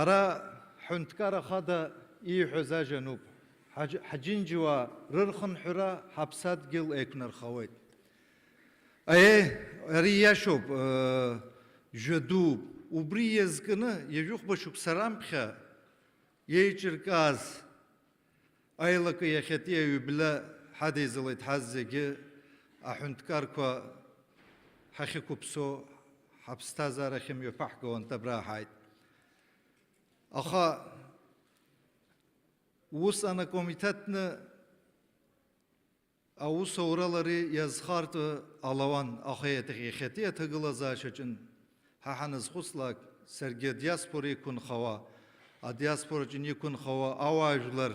Ара ҳҳәынҭқар ахада ииҳәаз ажәа ануп. Ҳаџь-, ҳаџьынџьуаа рырхынҳәра ҳаԥсадгьыл еиқәнархауеит. Аиеи, ари иашоуп, э, жәа дууп. Убри иазкны ҩажәихәба шықәса рамԥхьа еиҿыркааз аилакы иахьатәи аҩбла ҳадеизалеит ҳаззегьы аҳәынҭқарқәа ҳахьықәыԥсо, ҳаԥсҭазаара ахьымҩаԥаҳго антабра ҳааит. Аха усҟан акомитетны аус ауралари иазхартә алауан, аха иахьатәи аҭагылазаашьаҿын. Ҳа ҳаназхәыцлак, саргьы адиаспора иқәынхауа, адиаспораҿы иқәынхауа ауаажәлар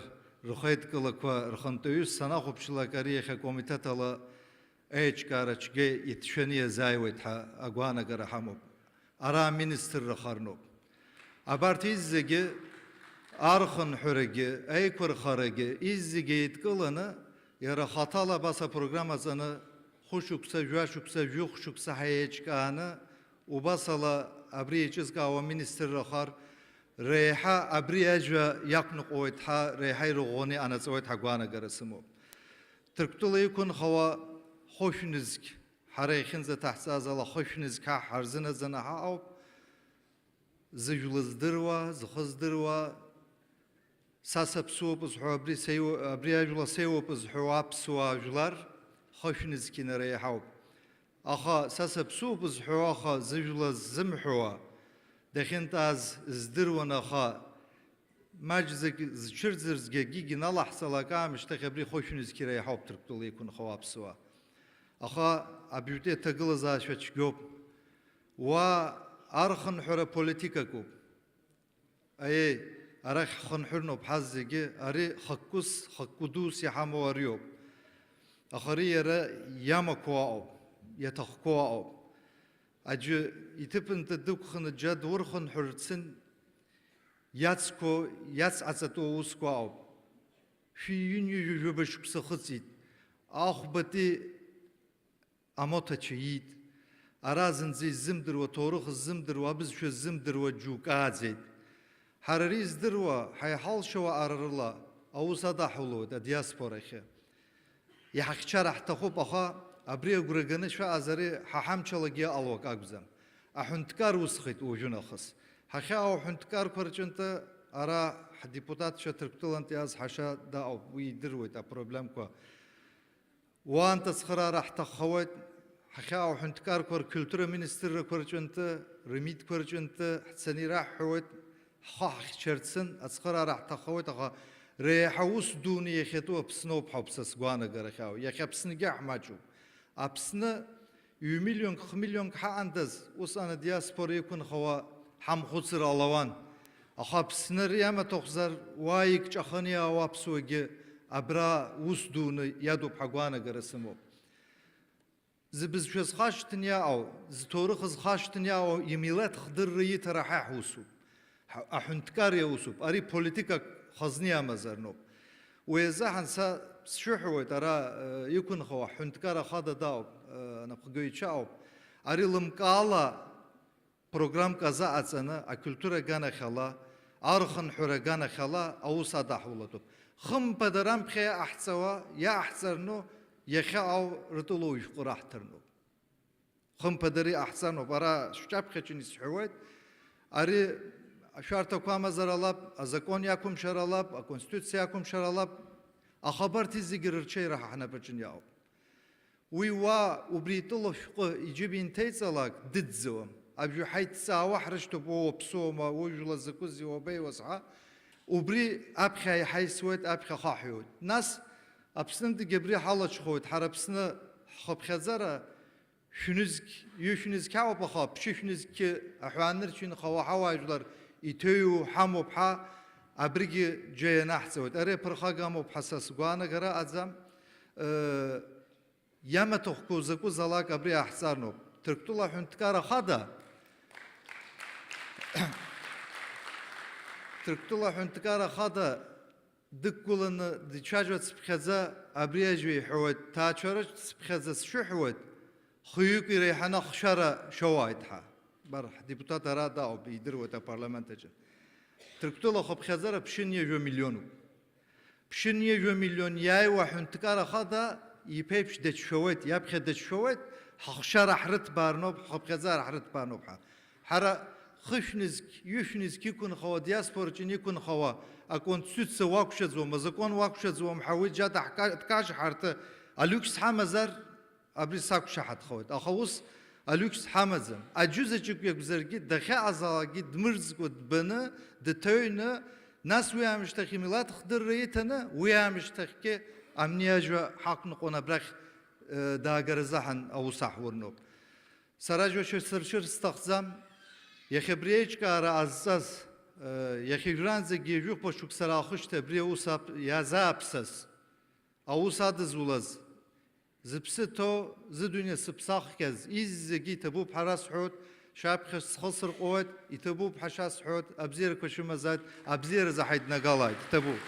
рхеидкылақәа рхантәаҩыс санахәаԥшлак, ари иахьа акомитет ала аиҿкаара цәгьа иҭшәаны иазааиуеит ҳәа агәаанагара ҳамоуп. Ара аминистрра харноуп. Абарҭ иззегьы, архынҳәрагьы, аиқәырхарагьы, иззегьы еидкыланы, иара хаҭала абас апрограмма ҵаны, хәышықәса, жәашықәса, жәохә шықәса ҳәа еиҿкааны, убасала абри еиҿызкаауа аминистрра хар реиҳа абри ажәа иақәныҟәоит ҳәа, реиҳа ирыӷәӷәаны иҟанаҵауеит ҳәа агәаанагара сымоуп. Ҭырқәтәыла иқәынхауа хышә нызқь, ҳара иахьынӡаҭаҳҵаз ала хышә нызқь ҳа ҳарзынаӡаны ҳаҟоуп. Зыжәла здыруа, зхы здыруа, са саԥсуоуп зҳәо, абри сеиу-, абри ажәла сеиуоуп зҳәо аԥсуаа жәлар хышә нызқь инареиҳауп. Аха са саԥсуоуп зҳәо, аха зыжәла ззымҳәуа дахьынтәааз здыруан, аха маҷӡак зцәырӡырзгьы акгьы иналаҳҵалак аамышьҭахь абри хышә нызқь иреиҳауп Ҭырқәтәыла иқәынхауа аԥсуаа. Аха абиутәи аҭагылазаашьа цәгьоуп. Уа архынҳәра политикакуп. Аиеи, арахь ҳхынҳәырноуп ҳаззегьы, ари хықәкыс, хықәкы дус иҳамоу ариоуп. Аха ари иара иамақәоу аҟоуп, иаҭахқәоу аҟоуп. Аӡәы иҭыԥынтәа дықәханы џьа дурхынҳәырцын, иацқәоу, иацҟаҵатәу аусқәа ауп. Шәи ҩынҩажәи жәаба шықәса хыҵит. Ахәбатәи амоҭацәа иит. Ара зынӡа иззымдыруа, ҭоурых ззымдыруа, абызшәа ззымдыруа џьоук ааӡеит. Ҳара ари здыруа, ҳаиҳалшауа ара рыла аус адаҳулоит адиаспорахьы. Иҳахьчар ҳҭахуп, аха абри агәра ганы шәаҟаз, ари ҳа ҳамчалагьы иҟало акы акәӡам. Аҳәынҭқар усхеит уажәы нахыс. Ҳахьаау аҳәынҭқарқәа рҿынтә ара ҳдепутатцәа Ҭырқәтәылантә иааз ҳаша даҟоуп, уи идыруеит апроблемқәа. Уаантә ацхыраара ҳҭаххауеит, ҳахьаау аҳәынҭқарқәа ркультура министррақәа рҿынтә, рмитқәа рҿынтә ҳцаны ираҳҳәауеит, ҳхы ҳахьчарцын, ацхыраара ҳҭаххауеит, аха реиҳа ус дуны иахьатәу Аԥсноуп ҳәа ауп са сгәаанагарахьаау. Иахьа Аԥсныгьы ҳмаҷуп. Аԥсны ҩ-миллионк, хә-миллионк ҳаҟандаз, усҟан адиаспора иқәынхауа ҳамхәыцыр ҟалауан. Аха Аԥсны ари амаҭәахәзар, уа икҿаханы иаауа аԥсуагьы абра ус дуны иадуп ҳәа агәаанагара сымоуп. Зыбызшәа зхашҭны иаау, зҭоурых зхашҭны иаау, имилаҭ хдырра иҭара ҳа ҳусуп. Ҳа-, аҳәынҭқар иаусуп. Ари политикак хазны иамазар ноуп. Уи азыҳәан са сшәыҳәоит, ара, э, иқәынхауа ҳҳәынҭқар ахада дауп, э, анапхгаҩцәа ауп. Ари лымкаала программк азаҟаҵаны, акультура аганахьала, архынҳәра аганахьала аус адаҳулатәуп. Хымԥада рамԥхьа иаҟаҳҵауа, иаҳҵарну, иахьаҟоу ртәылоу ишәҟәы раҳҭарноуп. Хымԥада ари ҟаҳҵаноуп. Ара шәҿаԥхьаҿын исҳәауеит. Ари ашәарҭақәа амазар алап, азакон иақәымшәар алап, аконституциа иақәымшәар алап. Аха абарҭ зегьы рырҽеира ҳа ҳнапаҿын иаауп. Уи уа убри итәыло шәҟәы иџьыба инҭеиҵалак дыӡӡауам. Абжәы ҳаиҭҵаауа ҳрышьҭоуп, уа уаԥсуоума, ужәла закәызеи, уабеиуаз ҳәа. Убри аԥхьа иҳаисуеит, аԥхьа хаҳәуеит. Нас Аԥснынтәгьы абри ҳалаҽхәоит, ҳара Аԥсны ҳхыԥхьаӡара шәнызқь, ҩышәнызқь ауп, аха ԥшьышәнызқьы аҳәаанырцә инхауа ҳауаажәлар иҭыҩу ҳамоуп ҳәа, абригьы џьа ианаҳҵауеит. Ари аԥырхага амоуп ҳәа са сгәаанагара аӡам. Э, Иамаҭәахәқәоу закәызаалак абри аҳҵарноуп. Ҭырқәтәыла аҳәынҭқар ахада, Ҭырқәтәыла аҳәынҭқар ахада Дықәгыланы дцәажәацыԥхьаӡа абри ажәа иҳәауеит, ҭаацәарацыԥхьаӡа сшәыҳәоит, хҩык иреиҳаны ахшара шәоуааит ҳәа. Бар, ҳдепутат ара дауп, идыруеит апарламент аҿы. Ҭырқәтәыла ахыԥхьаӡара ԥшьынҩажәа миллионуп. Ԥшьынҩажәа миллион иааиуа аҳәынҭқар ахада иԥеиԥш дацәшәауеит, иаԥхьа дацәшәауеит, ҳахшара ҳрыҭбаарноуп, ҳхыԥхьаӡара ҳрыҭбаарноуп ҳәа. Ҳара хышә нызқь, ҩышә нызқь иқәынхауа, диаспораҿы иқәынхауа аконституциа уақәшәаӡуам, азакәан уақәшәаӡуам ҳәа уи џьада ҳка-, дкажь ҳарҭы алиукс ҳамазар, абри сақәшаҳаҭхоит. Аха ус алиукс ҳамаӡам. Аӡәы заҵәык иакәзаргьы, дахьаҟазаалакгьы дмырӡкәа дбаны, дҭаҩны, нас уи аамышьҭахь имилаҭ хдырра иҭаны, уи аамышьҭахьгьы амни ажәа ҳақәныҟәон абрахь, э, даагаразы ҳан аус аҳурноуп. Сара ажәа шәасыршьыр сҭахӡам. Иахьа абри аиҿкаара ҟазҵаз, э, иахьа уажәраанӡагьы жәохәба шықәса раахышьҭи абри аус ап-, иазааԥсаз, аус адызулаз, зыԥсы ҭоу, зыдунеи сыԥсаххьаз, изегьы иҭабуп ҳәа расҳәоит, шәаԥхьа схы сырҟәуеит, иҭабуп ҳәа шәасҳәоит, абзиарақәа шәымазааит, абзиаразы ҳаиднагалааит, иҭабуп.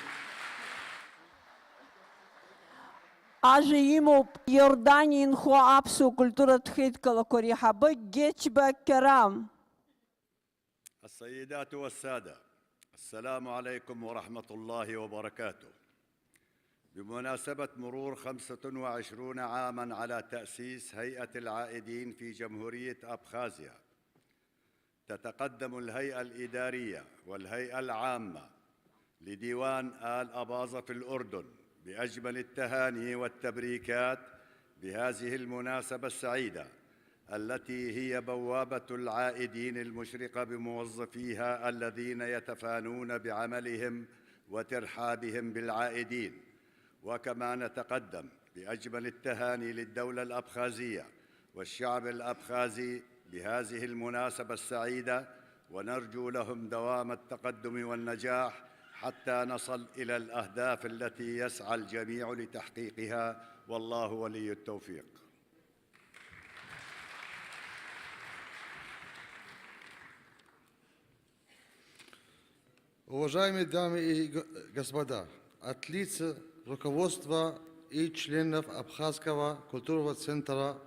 Ажәа имоуп Иорданиа инхо аԥсуа культуратә хеидкылақәа реиҳабы Гечба Керам. السيدات والسادة، السلام عليكم ورحمة الله وبركاته. بمناسبة مرور خمسة وعشرون عامًا على تأسيس هيئة العائدين في جمهورية أبخازيا، تتقدم الهيئة الإدارية والهيئة العامة لديوان آل أباظة في الأردن بأجمل التهاني والتبريكات بهذه المناسبة السعيدة، التي هي بوابة العائدين المشرقة بموظفيها الذين يتفانون بعملهم وترحابهم بالعائدين. وكما نتقدم بأجمل التهاني للدولة الأبخازية والشعب الأبخازي بهذه المناسبة السعيدة، ونرجو لهم دوام التقدم والنجاح حتى نصل إلى الأهداف التي يسعى الجميع لتحقيقها، والله ولي التوفيق. Уважаемые дамы и г-, господа, от лица руководства и членов Абхазского культурного центра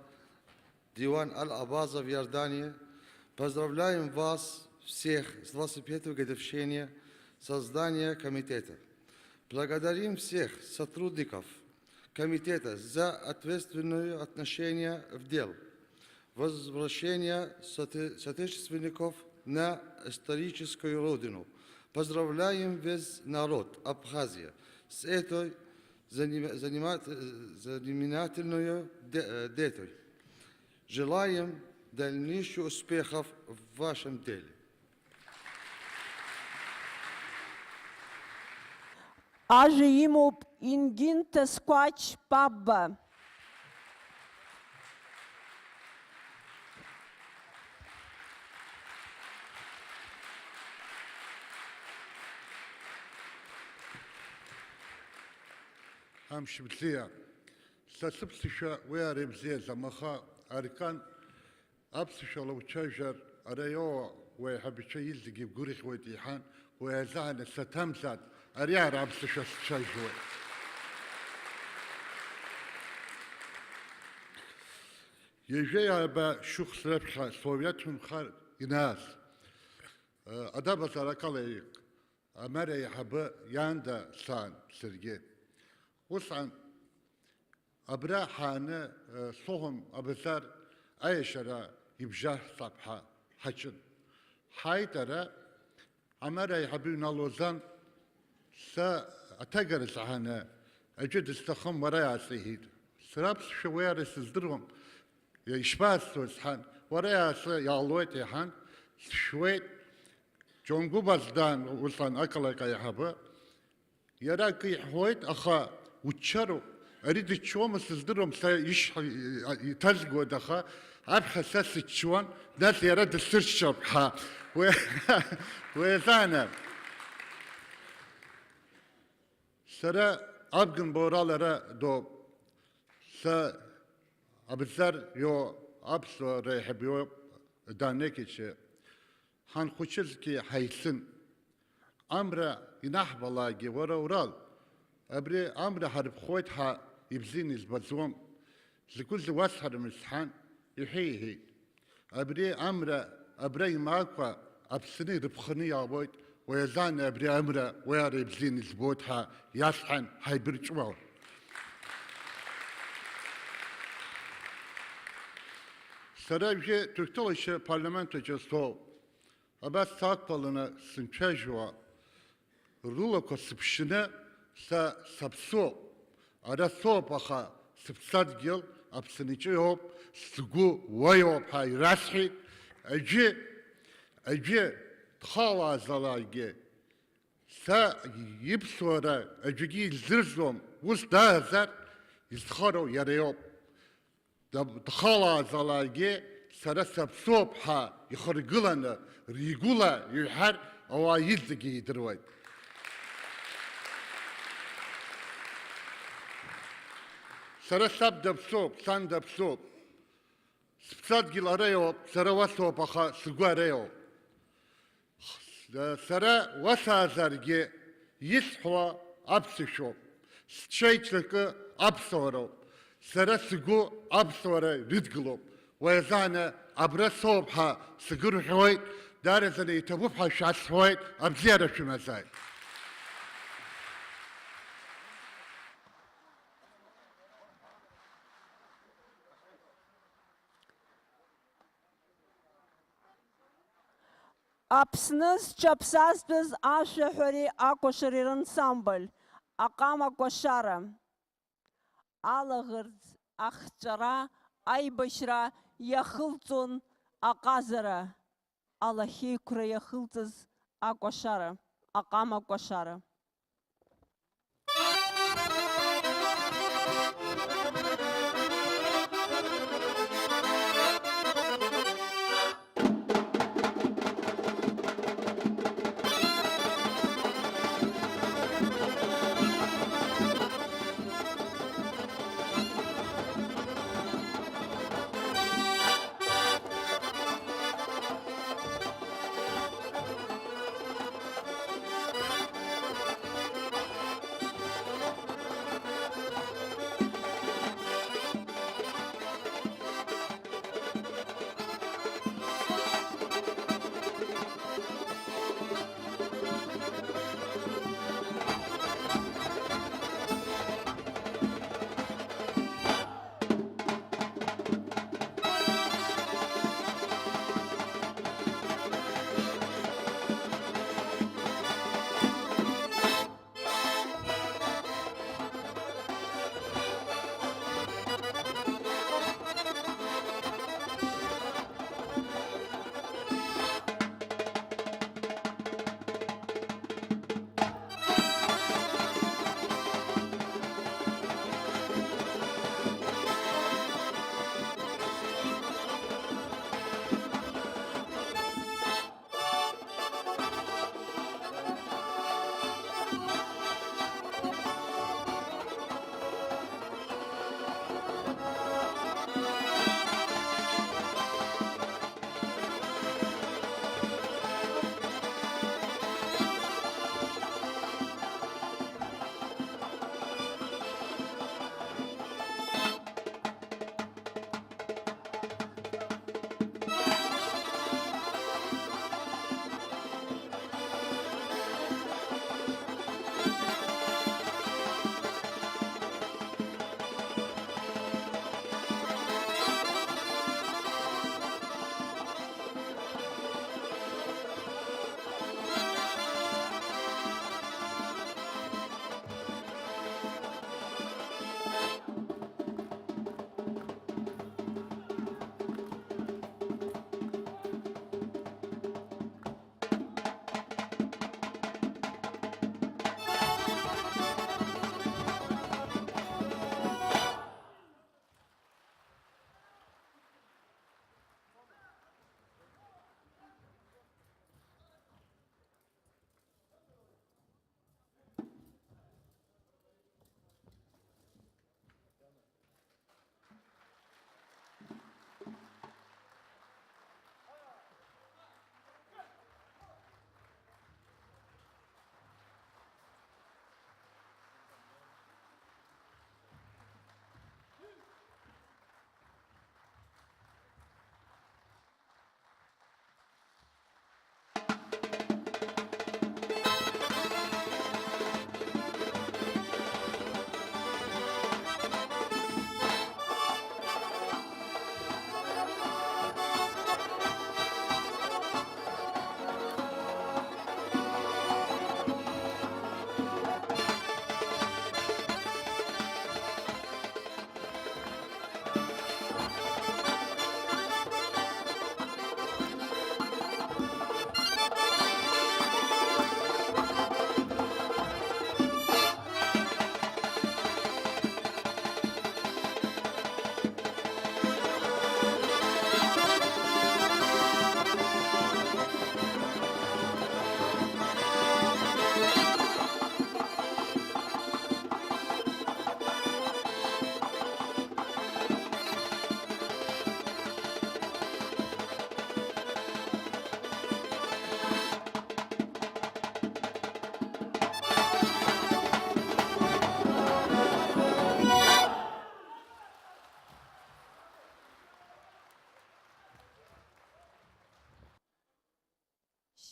Диван Аль-Абаза в Иордании, поздравляем вас всех с двадцать пятой годовщиной создания комитета. Благодарим всех сотрудников комитета за ответственное отношение в дел возвращения соте-, соотечественников на историческую родину. Поздравляем весь народ Абхазии с этой заним-, занимат-, знаменательной де-, э, датой. Желаем дальнейших успехов в вашем деле. Ажәа имоуп Ингин Тасқәач Пабба. Амш бзиа. Са сыԥсышәа уи ара ибзиаӡам, аха аркан аԥсышәала уцәажәар, ара иоуа уеиҳабацәа изегьы гәырӷьуеит, иҳәан, уи азы ана саҭамзааит, ари ара аԥсышәа сцәажәоит. Ҩажәи ааба шықәс раԥхьа Совет ҳәынҭқар инааз, Адабазар акалеик, Амара аиҳабы иаанда саан саргьы. Усҟан абра ҳааны, э, Соҳәын абазар аиашьара ибжьаҳҵап ҳәа ҳаҿын. Ҳааит ара, Амара аиҳабы иҩналозан, са аҭагаразы ҳааны аӡәы дысҭахым, уара иаасеиҳәеит. Сара аԥсшәа уи ара сыздыруам, ишԥаасҭои сҳәан, уара иаасы иаалоит иҳәан, сшьуеит. Џьонгәыба даан усҟан ақалақь аиҳабы. Иара акы иҳәуеит, аха уччароуп. Ари дыччома сыздыруам, са ишҳәа-, иҭазгоит, аха аԥхьа са сыччуан, нас иара дсырччап ҳәа. Уи, уи азы ана. Сара Абгын Борал ара доуп. Са Абзар иоуп, аԥсуа реиҳаб иоуп, Данекиче. Ҳанхәыҷызгьы ҳаицын. Амра инаҳбалакгьы, уара Урал, Абри амра ҳарԥхоит ҳәа ибзианы избаӡом. Закәызеи уасҳәарымызт ҳәан, иҳәеи иҳәеит. Абри амра абра имаакәа Аԥсны ирыԥханы иаауеит, уи азы абри амра уи ара ибзианы избоит ҳәа иасҳәан ҳаибырҵуан. Сара жәа Ҭырқәтәылашьа апарламент аҿы соуп. Абас сақәԥаланы сынцәажәауа, рылақәа сыԥшьны са саԥсуоуп. Ара соуп, аха сыԥсадгьыл Аԥсны иҿы иоуп, сгәы уа иоуп ҳәа ирасҳәеит. Аӡәы, аӡәы дхалаазалакгьы, са иԥсуара аӡәгьы илзырӡом, ус даазар, изхароу иара иоуп. Даб-, дхалааӡалакгьы сара саԥсуоуп ҳәа ихыргыланы ригәыла иҳәар, ауаа иҵегьы идыруеит. Сара саб даԥсуп, сан даԥсуп. Сыԥсадгьыл ара иоуп, сара уа соуп, аха сгәы ара иоуп. Сара уа саазаргьы исҳәо аԥсышәоуп, сҽеиҿакы аԥсуароуп, сара сгәы аԥсуара рыдгылоуп, уи азы абра соуп ҳәа сгәырӷьоит, даараӡаны иҭабуп ҳәа шәасҳәоит, абзиара шәымазааит. Аԥсны зҽаԥсазтәыз ашәаҳәареи акәашареи рансамбль, аҟама кәашара, алаӷырӡ, ахҵәара, аибашьра иахылҵон аҟазара, алахьеиқәра иахылҵыз акәашара, аҟама кәашара.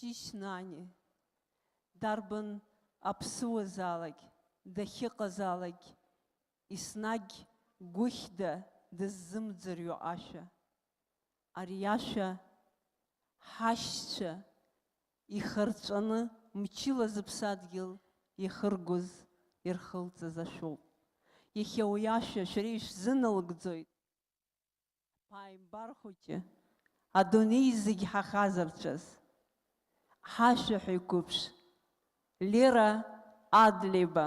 Шьышьнани, дарбан аԥсуазаалак, дахьыҟазаалак, еснагь гәыхьда дыззымӡырҩуа ашәа. Ари ашәа ҳашьцәа ихырҵәаны мчыла зыԥсадгьыл иахыргоз, ирхылҵыз ашәоуп. Иахьа уи ашәа шәара ишәзыналыгӡоит. Ҳԥааимбар хәыҷы, адунеи зегь ҳахазарцәаз, ҳашәаҳәаҩ қәыԥш Лера Адлеиба.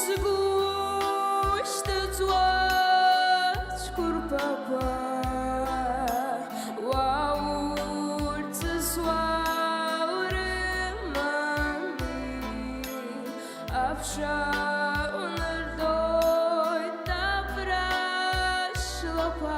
Згәы шьҭыҵуа цәқәырԥақәа, уа урҵысуа урымами, аԥша унартәоит абра шьлақәа.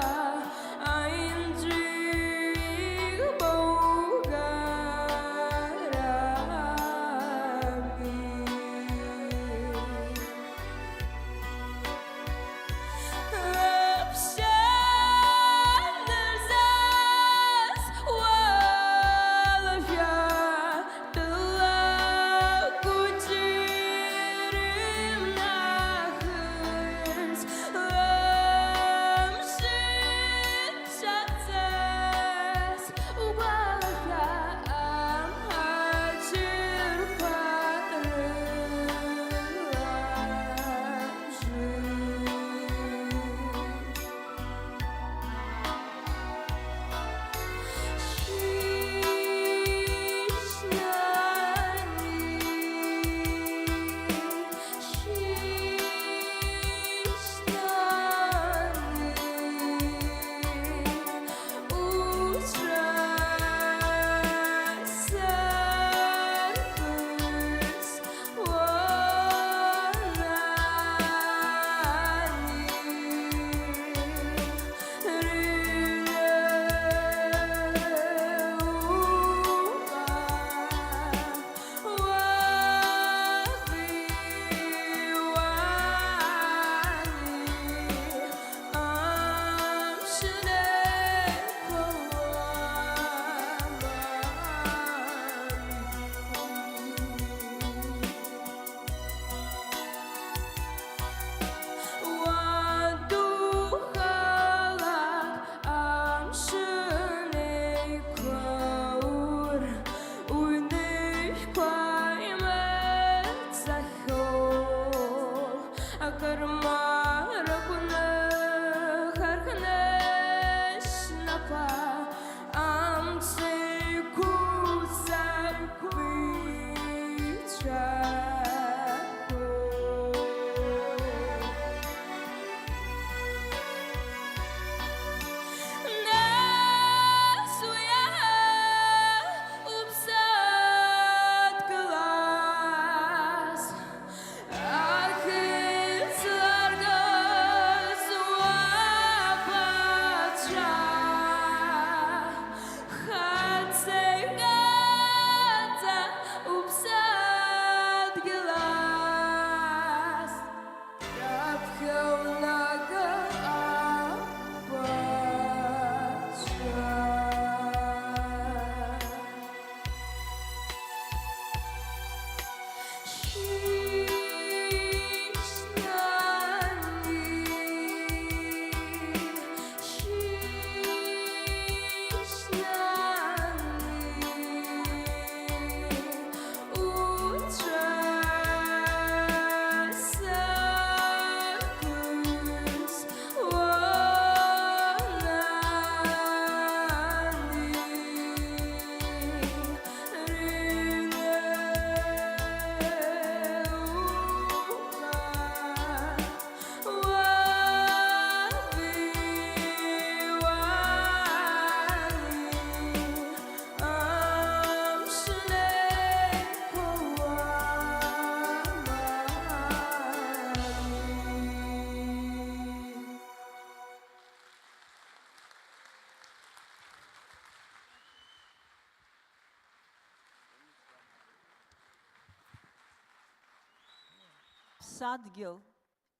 Ҳаԥсадгьыл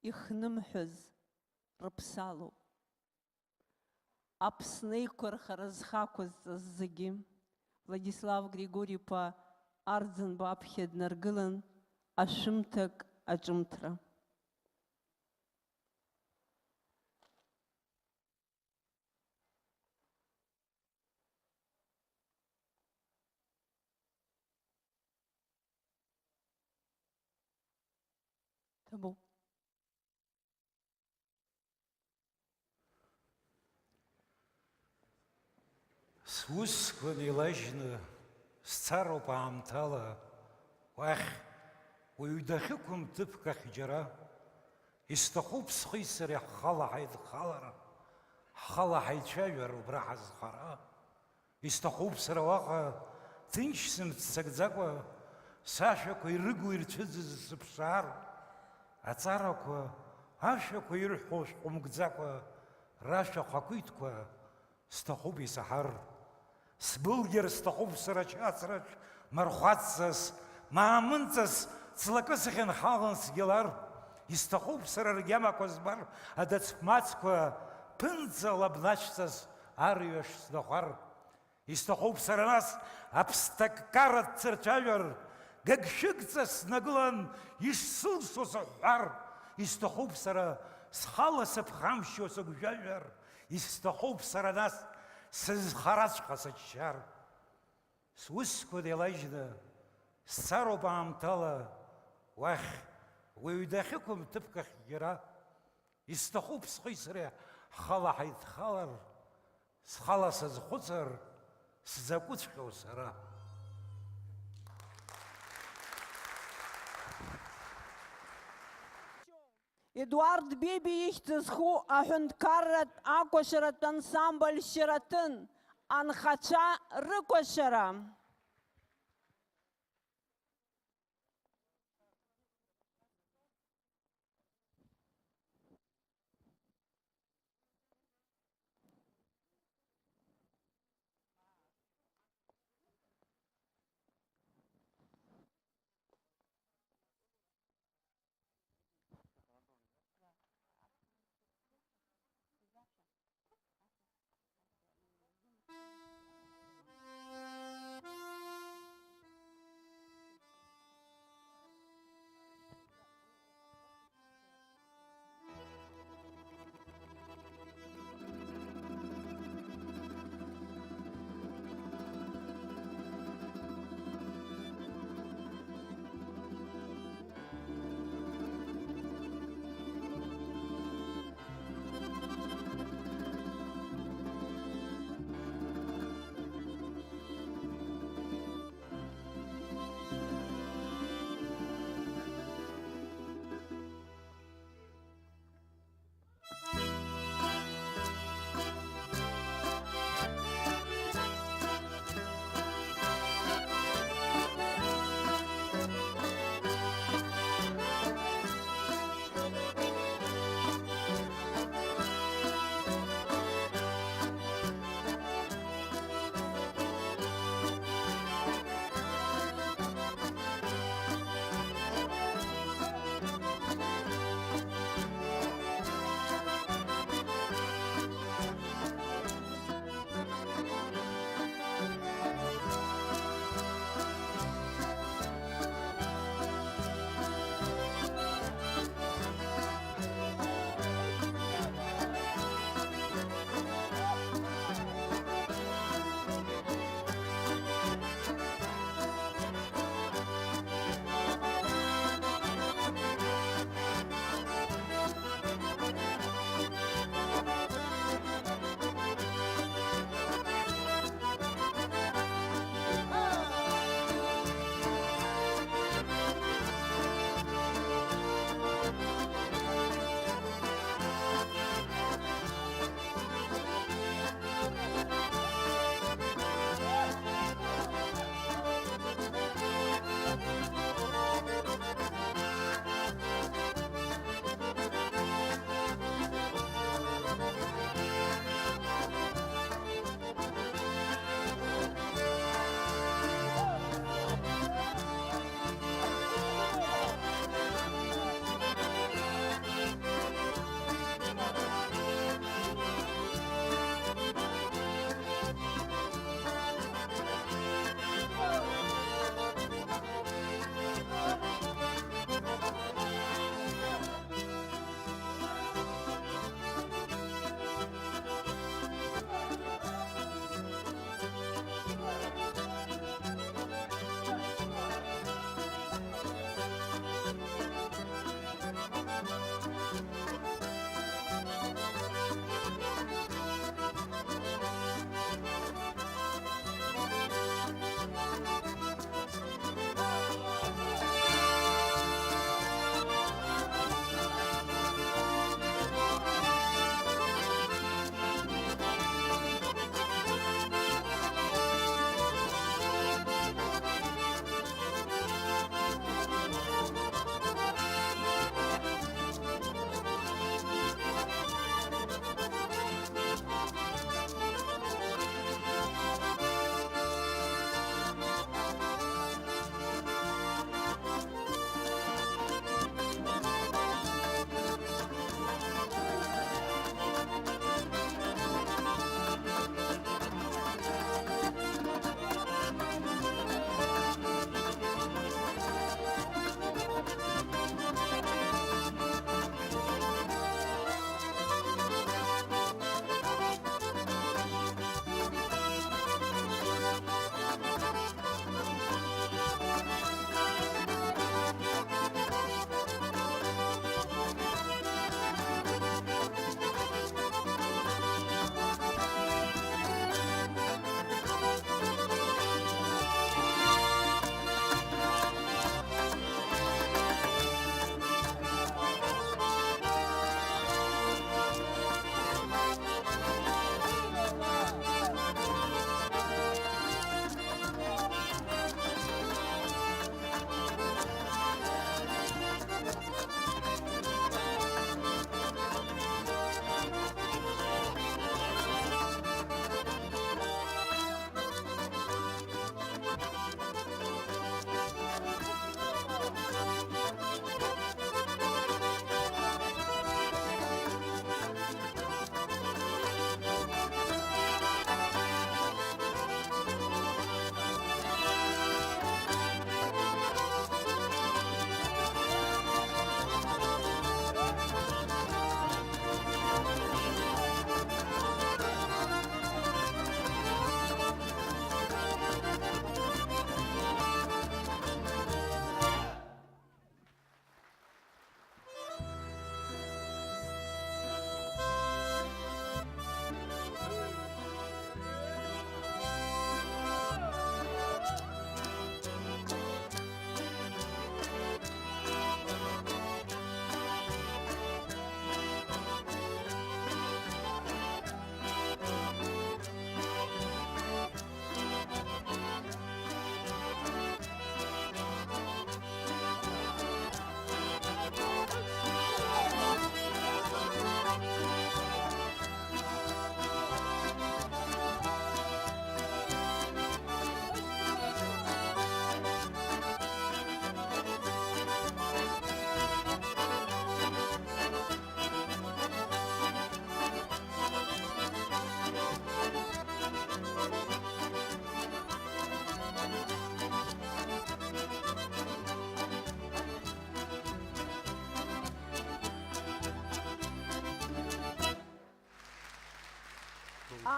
ихнымҳәыз рыԥсалоуп. Аԥсны еиқәырхара зхы ақәызҵаз зегьы, Владислав Григори-иԥа Арӡынба аԥхьа днаргылан, ашәымҭак аҿымҭра. Ҭабуп. Сусқәа неилажьны сцароуп аамҭала уахь, уаҩ дахьықәым ҭыԥк ахь џьара. Исҭахуп схи сареи ҳхала ҳаидхалара, ҳхала ҳаицәажәара убра ҳазхара. Исҭахуп сара уаҟа ҭынч сымццакӡакәа, сашәақәа ирыгу ирцәыӡыз сыԥшаар, аҵарақәа, ашәақәа ирҳәо шәҟәымгӡакәа, рашәа хақәиҭқәа сҭахуп исаҳар. Сбылгьар сҭахуп сара ачацраҿ, мархәацҵас, маамынҵас, ҵлакы сахьынҳалан сгьалар. Исҭахуп сара ргьамақәа збар, адацмацқәа ԥынҵа лабнашьҵас арҩаш снахәар. Исҭахуп сара нас аԥсҭаккара дсырцәажәар, гыгшәыгҵас снагылан ишсылшо сыҳәҳәар. Исҭахуп сара схала сыԥхамшьо сыгәжәажәар, исҭахуп сара нас сызхараҵәҟьа сыччар. Сусқәа неилажьны сцароуп аамҭала уахь, уаҩ дахьықәым ҭыԥк ахь џьара. Исҭахуп схи сареи ҳхала ҳаидхалар, схала сазхәыцыр, сзакәыҵәҟьоу сара. Едуард Биби ихьӡ зху аҳәынҭқарратә акәашаратә ансамбль Шьараҭын, анхацәа рыкәашара.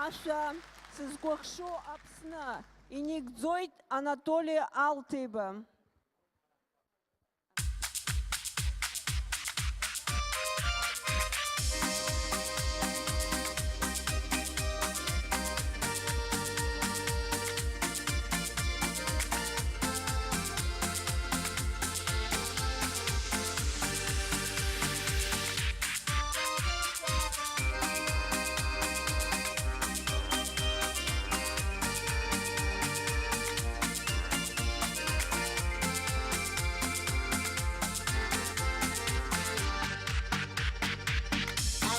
Шәа, сызкәыхшоу Аԥсны, инагӡоит Анатоли Алҭеиба.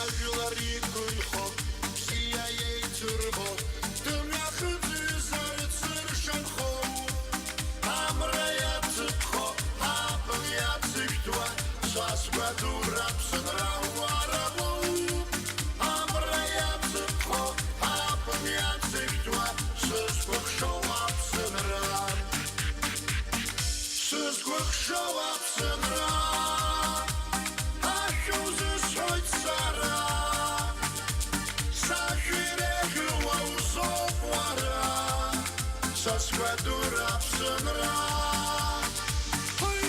Ажәлар иқәынхо, бзиа еицырбо, дымҩахыҵызар дзыршанхо, амра иацыԥхо, абӷа иацышәҭуа, са сгәадура Аԥсынра уара уоуп. Амра иацыԥхо, абӷа иацышәҭуа, сызкәыхшоу Аԥсынра. Сызкәыхшоу Аԥсынра, ашәа узысҳәоит сара, сашәа иреиӷьу уоузоуп уара, са сгәадура Аԥсынра. Ҳаи!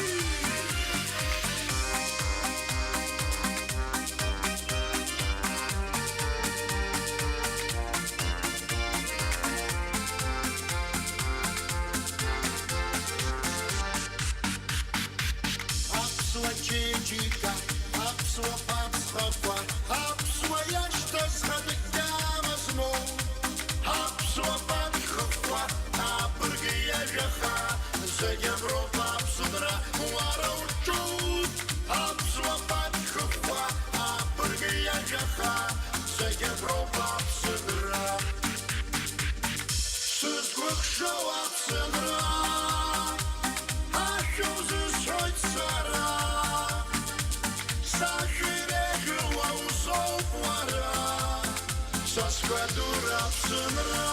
Аԥсуа чеиџьыка, аԥсуа ԥацхақәа, аԥсуа иашьҭа зхатә гьама змоу, аԥсуа патшхақәа, абырг иажәаха, зегь аброуп Аԥсынра, уара уҿоуп, аԥсуа патшхақәа, абырг иажәаха, зегь аброуп Аԥсынра. Сызкәыхшоу Аԥсынра, ашәа узысҳәоит сара, сашәа иреиӷьу уоузоуп уара, са сгәадура Аԥсынра.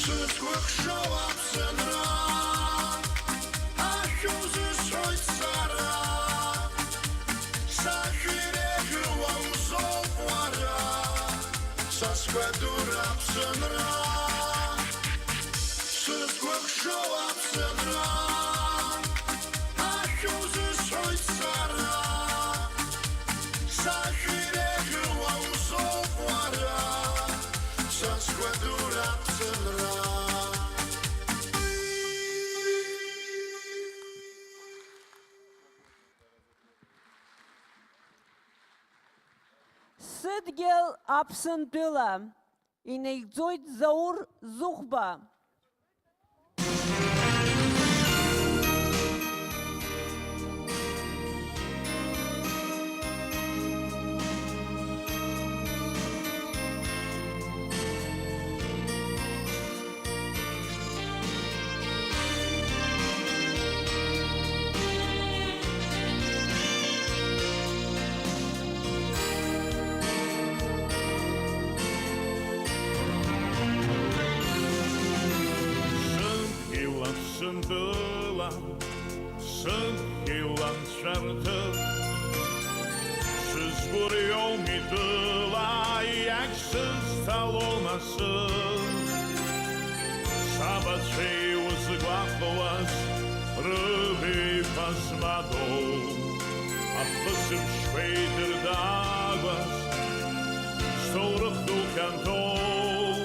Сызкәыхшоу Аԥсынра, ашәа узысҳәоит сара, сашәа иреиӷьу уоузоуп уара, са сгәадура Аԥсынра. Сызкәыхшоу Аԥсынра, ашәа узысҳәоит сара, сашәа иреиӷьу уоузоуп уара, са сгәадура Аԥсынра. Сыдгьыл Аԥсынтәыла. Инаигӡоит Заур Зыхәба. Сыдгьыл Аԥсынтәыла, сыдгьыл анцәа рҭыԥ, сызгәырҩоу митәыла иагьсызҭало лнасы. Сабацәеи узгәаҟуаз рыбаҩқәа змадоу, ахысыбжьқәа еидырдагәаз, зҭоурых ду хьанҭоу,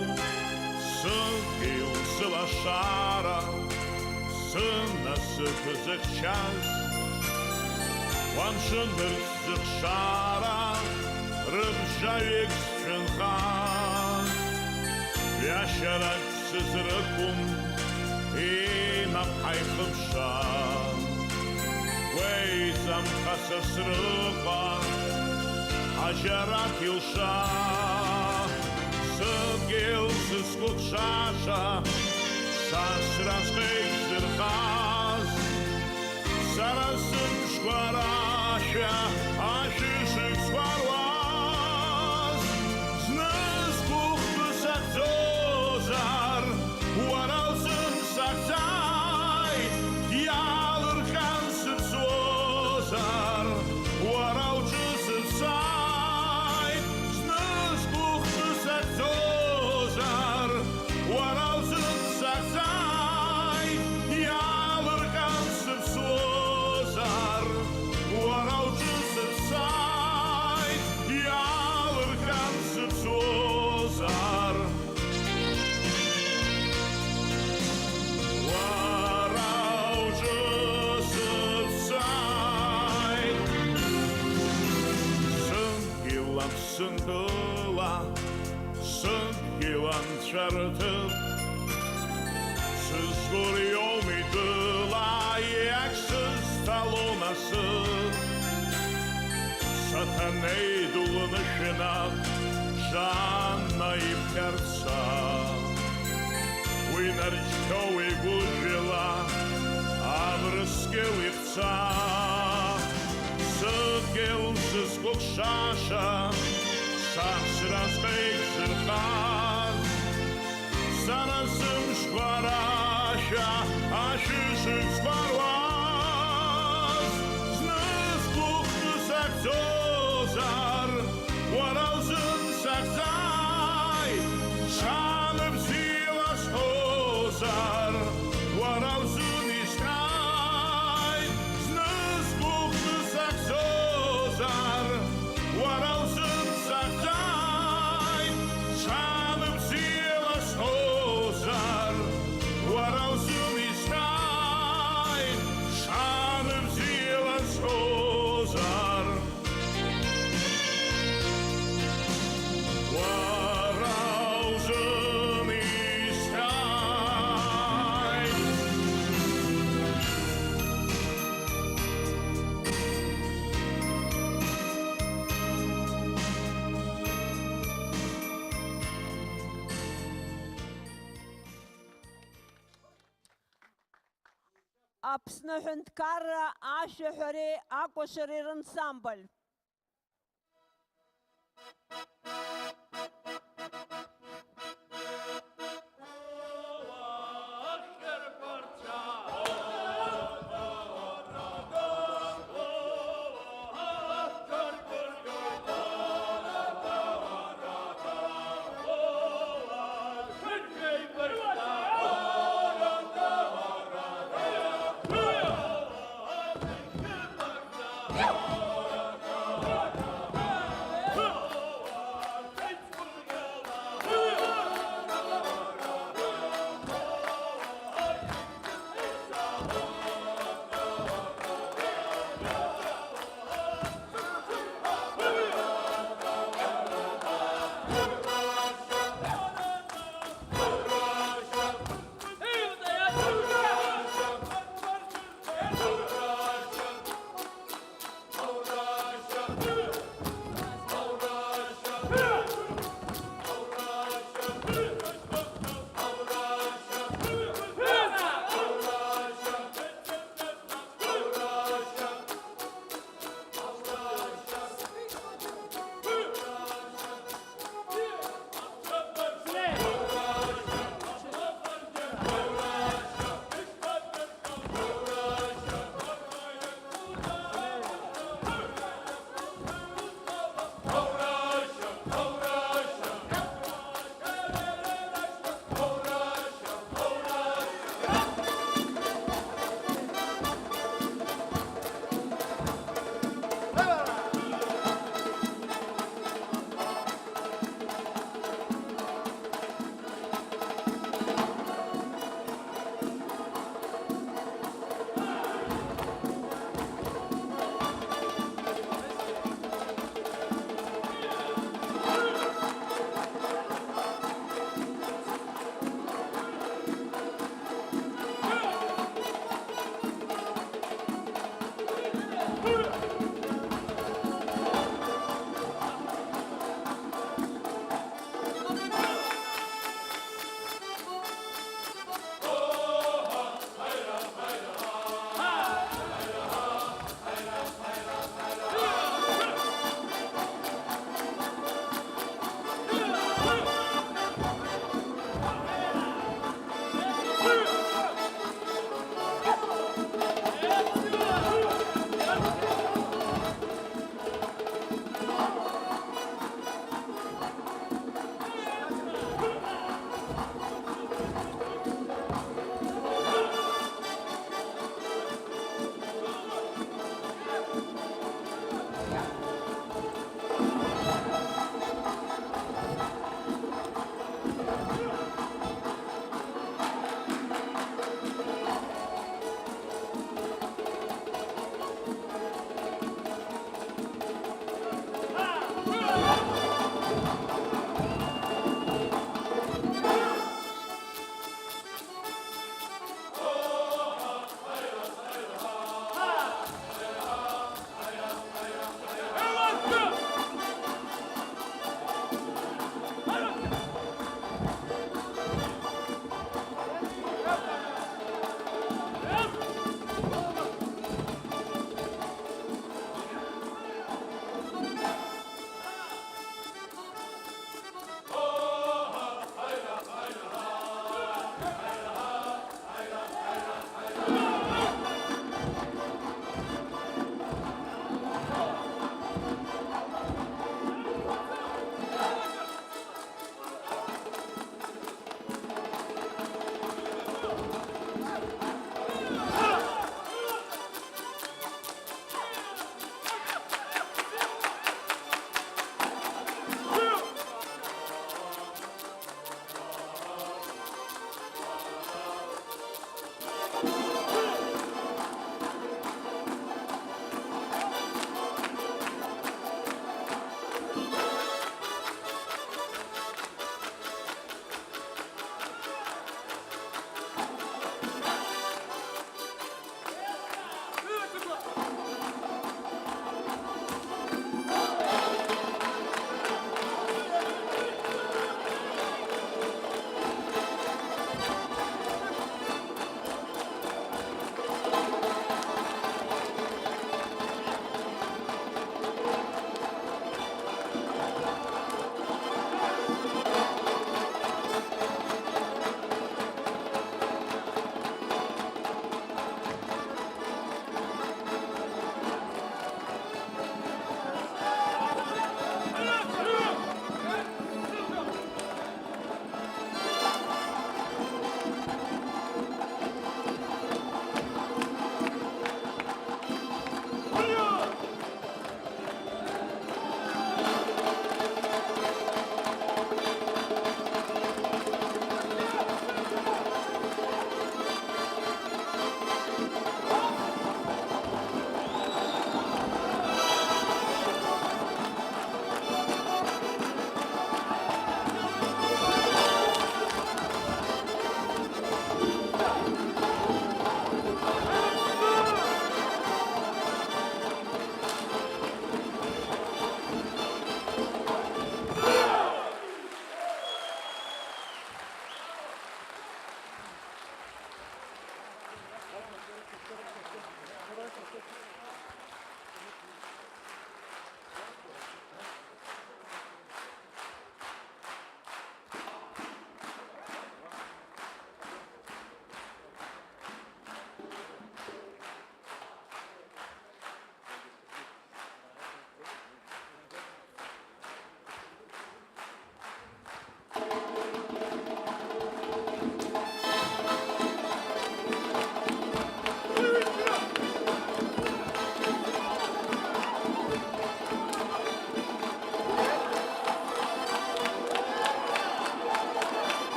сыдгьыл сылашара, сынасыԥ зыхьчаз, уаншындырц зыхшара, рыбжаҩык сцәынхаз, ҩашьарак сызрықәым, инап ҳаихымша. Гәеиҵамха Сасрыҟәа, ҳаџьараҭ илша. Сгәыхшаша, сасра схеиқәзырхаз, сара сымшқәа рашәа, ашәышықәсқәа руаз, зны сгәыхәтәы сахьӡозар, уара усымсахьӡааит, иаалырҟьан сыԥсуозар, уара уҿы сыԥсааит, зны сгәыхәтәы сахьӡозар, уара усымсахьӡааит, иаалырҟьан сыԥсуозар, уара уҿы сыԥсааит, иаалырҟьан сыԥсуозар. Уара уҿы сыԥсааит. Сынтәыла, сынтәыла, сынтәыла анцәа рҭыԥ. Сызгәырҩом итәыла иахьсызҭало насыԥ. Саҭанеи дулнышәынап, Жанна иԥхьарца. Уи нарџьхьоу игәыжәла, Абрыскьыл ихца. Сыдгьыл сызкәыхшаша, сасра зҟеиқәзырхаз. Сара сымшқәа рашәа, ашәышықәсқәа руаз, зны сгәыхәтәы сахьӡозар, уара узын сахьӡааит, шана бзиала сҳәозар, уара узын исҳәааит, зны сгәыхәтәы сахьӡозар, уара узын сахьӡааит, шана бзиала сҳәозар, уара узын исҳәааит, шана бзиала сҳәозар. Уара узын исҳәааит. Аԥсны аҳәынҭқарра ашәаҳәареи акәашареи рансамбль.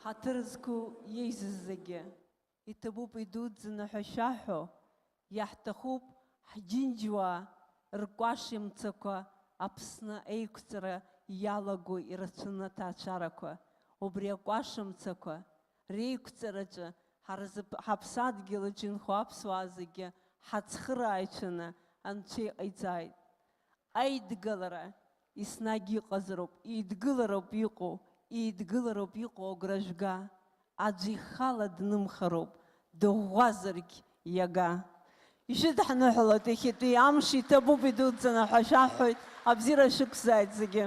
Ҳаҭыр зқәу иеизыз зегьы, иҭабуп идуӡӡаны ҳәа шәаҳәо, иаҳҭахуп ҳџьынџьуаа ркәашамцақәа Аԥсны еиқәҵара иалаго ирацәаны аҭаацәарақәа, убри акәашамцақәа реиқәҵараҿы ҳара зыԥ-, ҳаԥсадгьыл аҿы инхо аԥсуаа зегьы ҳацхырааҩцәаны Анцәа иҟаиҵааит. Аидгылара еснагь иҟазароуп, еидгылароуп иҟоу, еидгылароуп иҟоу, агәра жәга. Аӡә ихала днымхароуп, дыӷәӷәазаргь иага. Ишәыдҳныҳәалоит иахьатәи амш, иҭабуп идуӡӡаны ҳәа шәаҳҳәоит, абзиара шәықәзааит зегьы.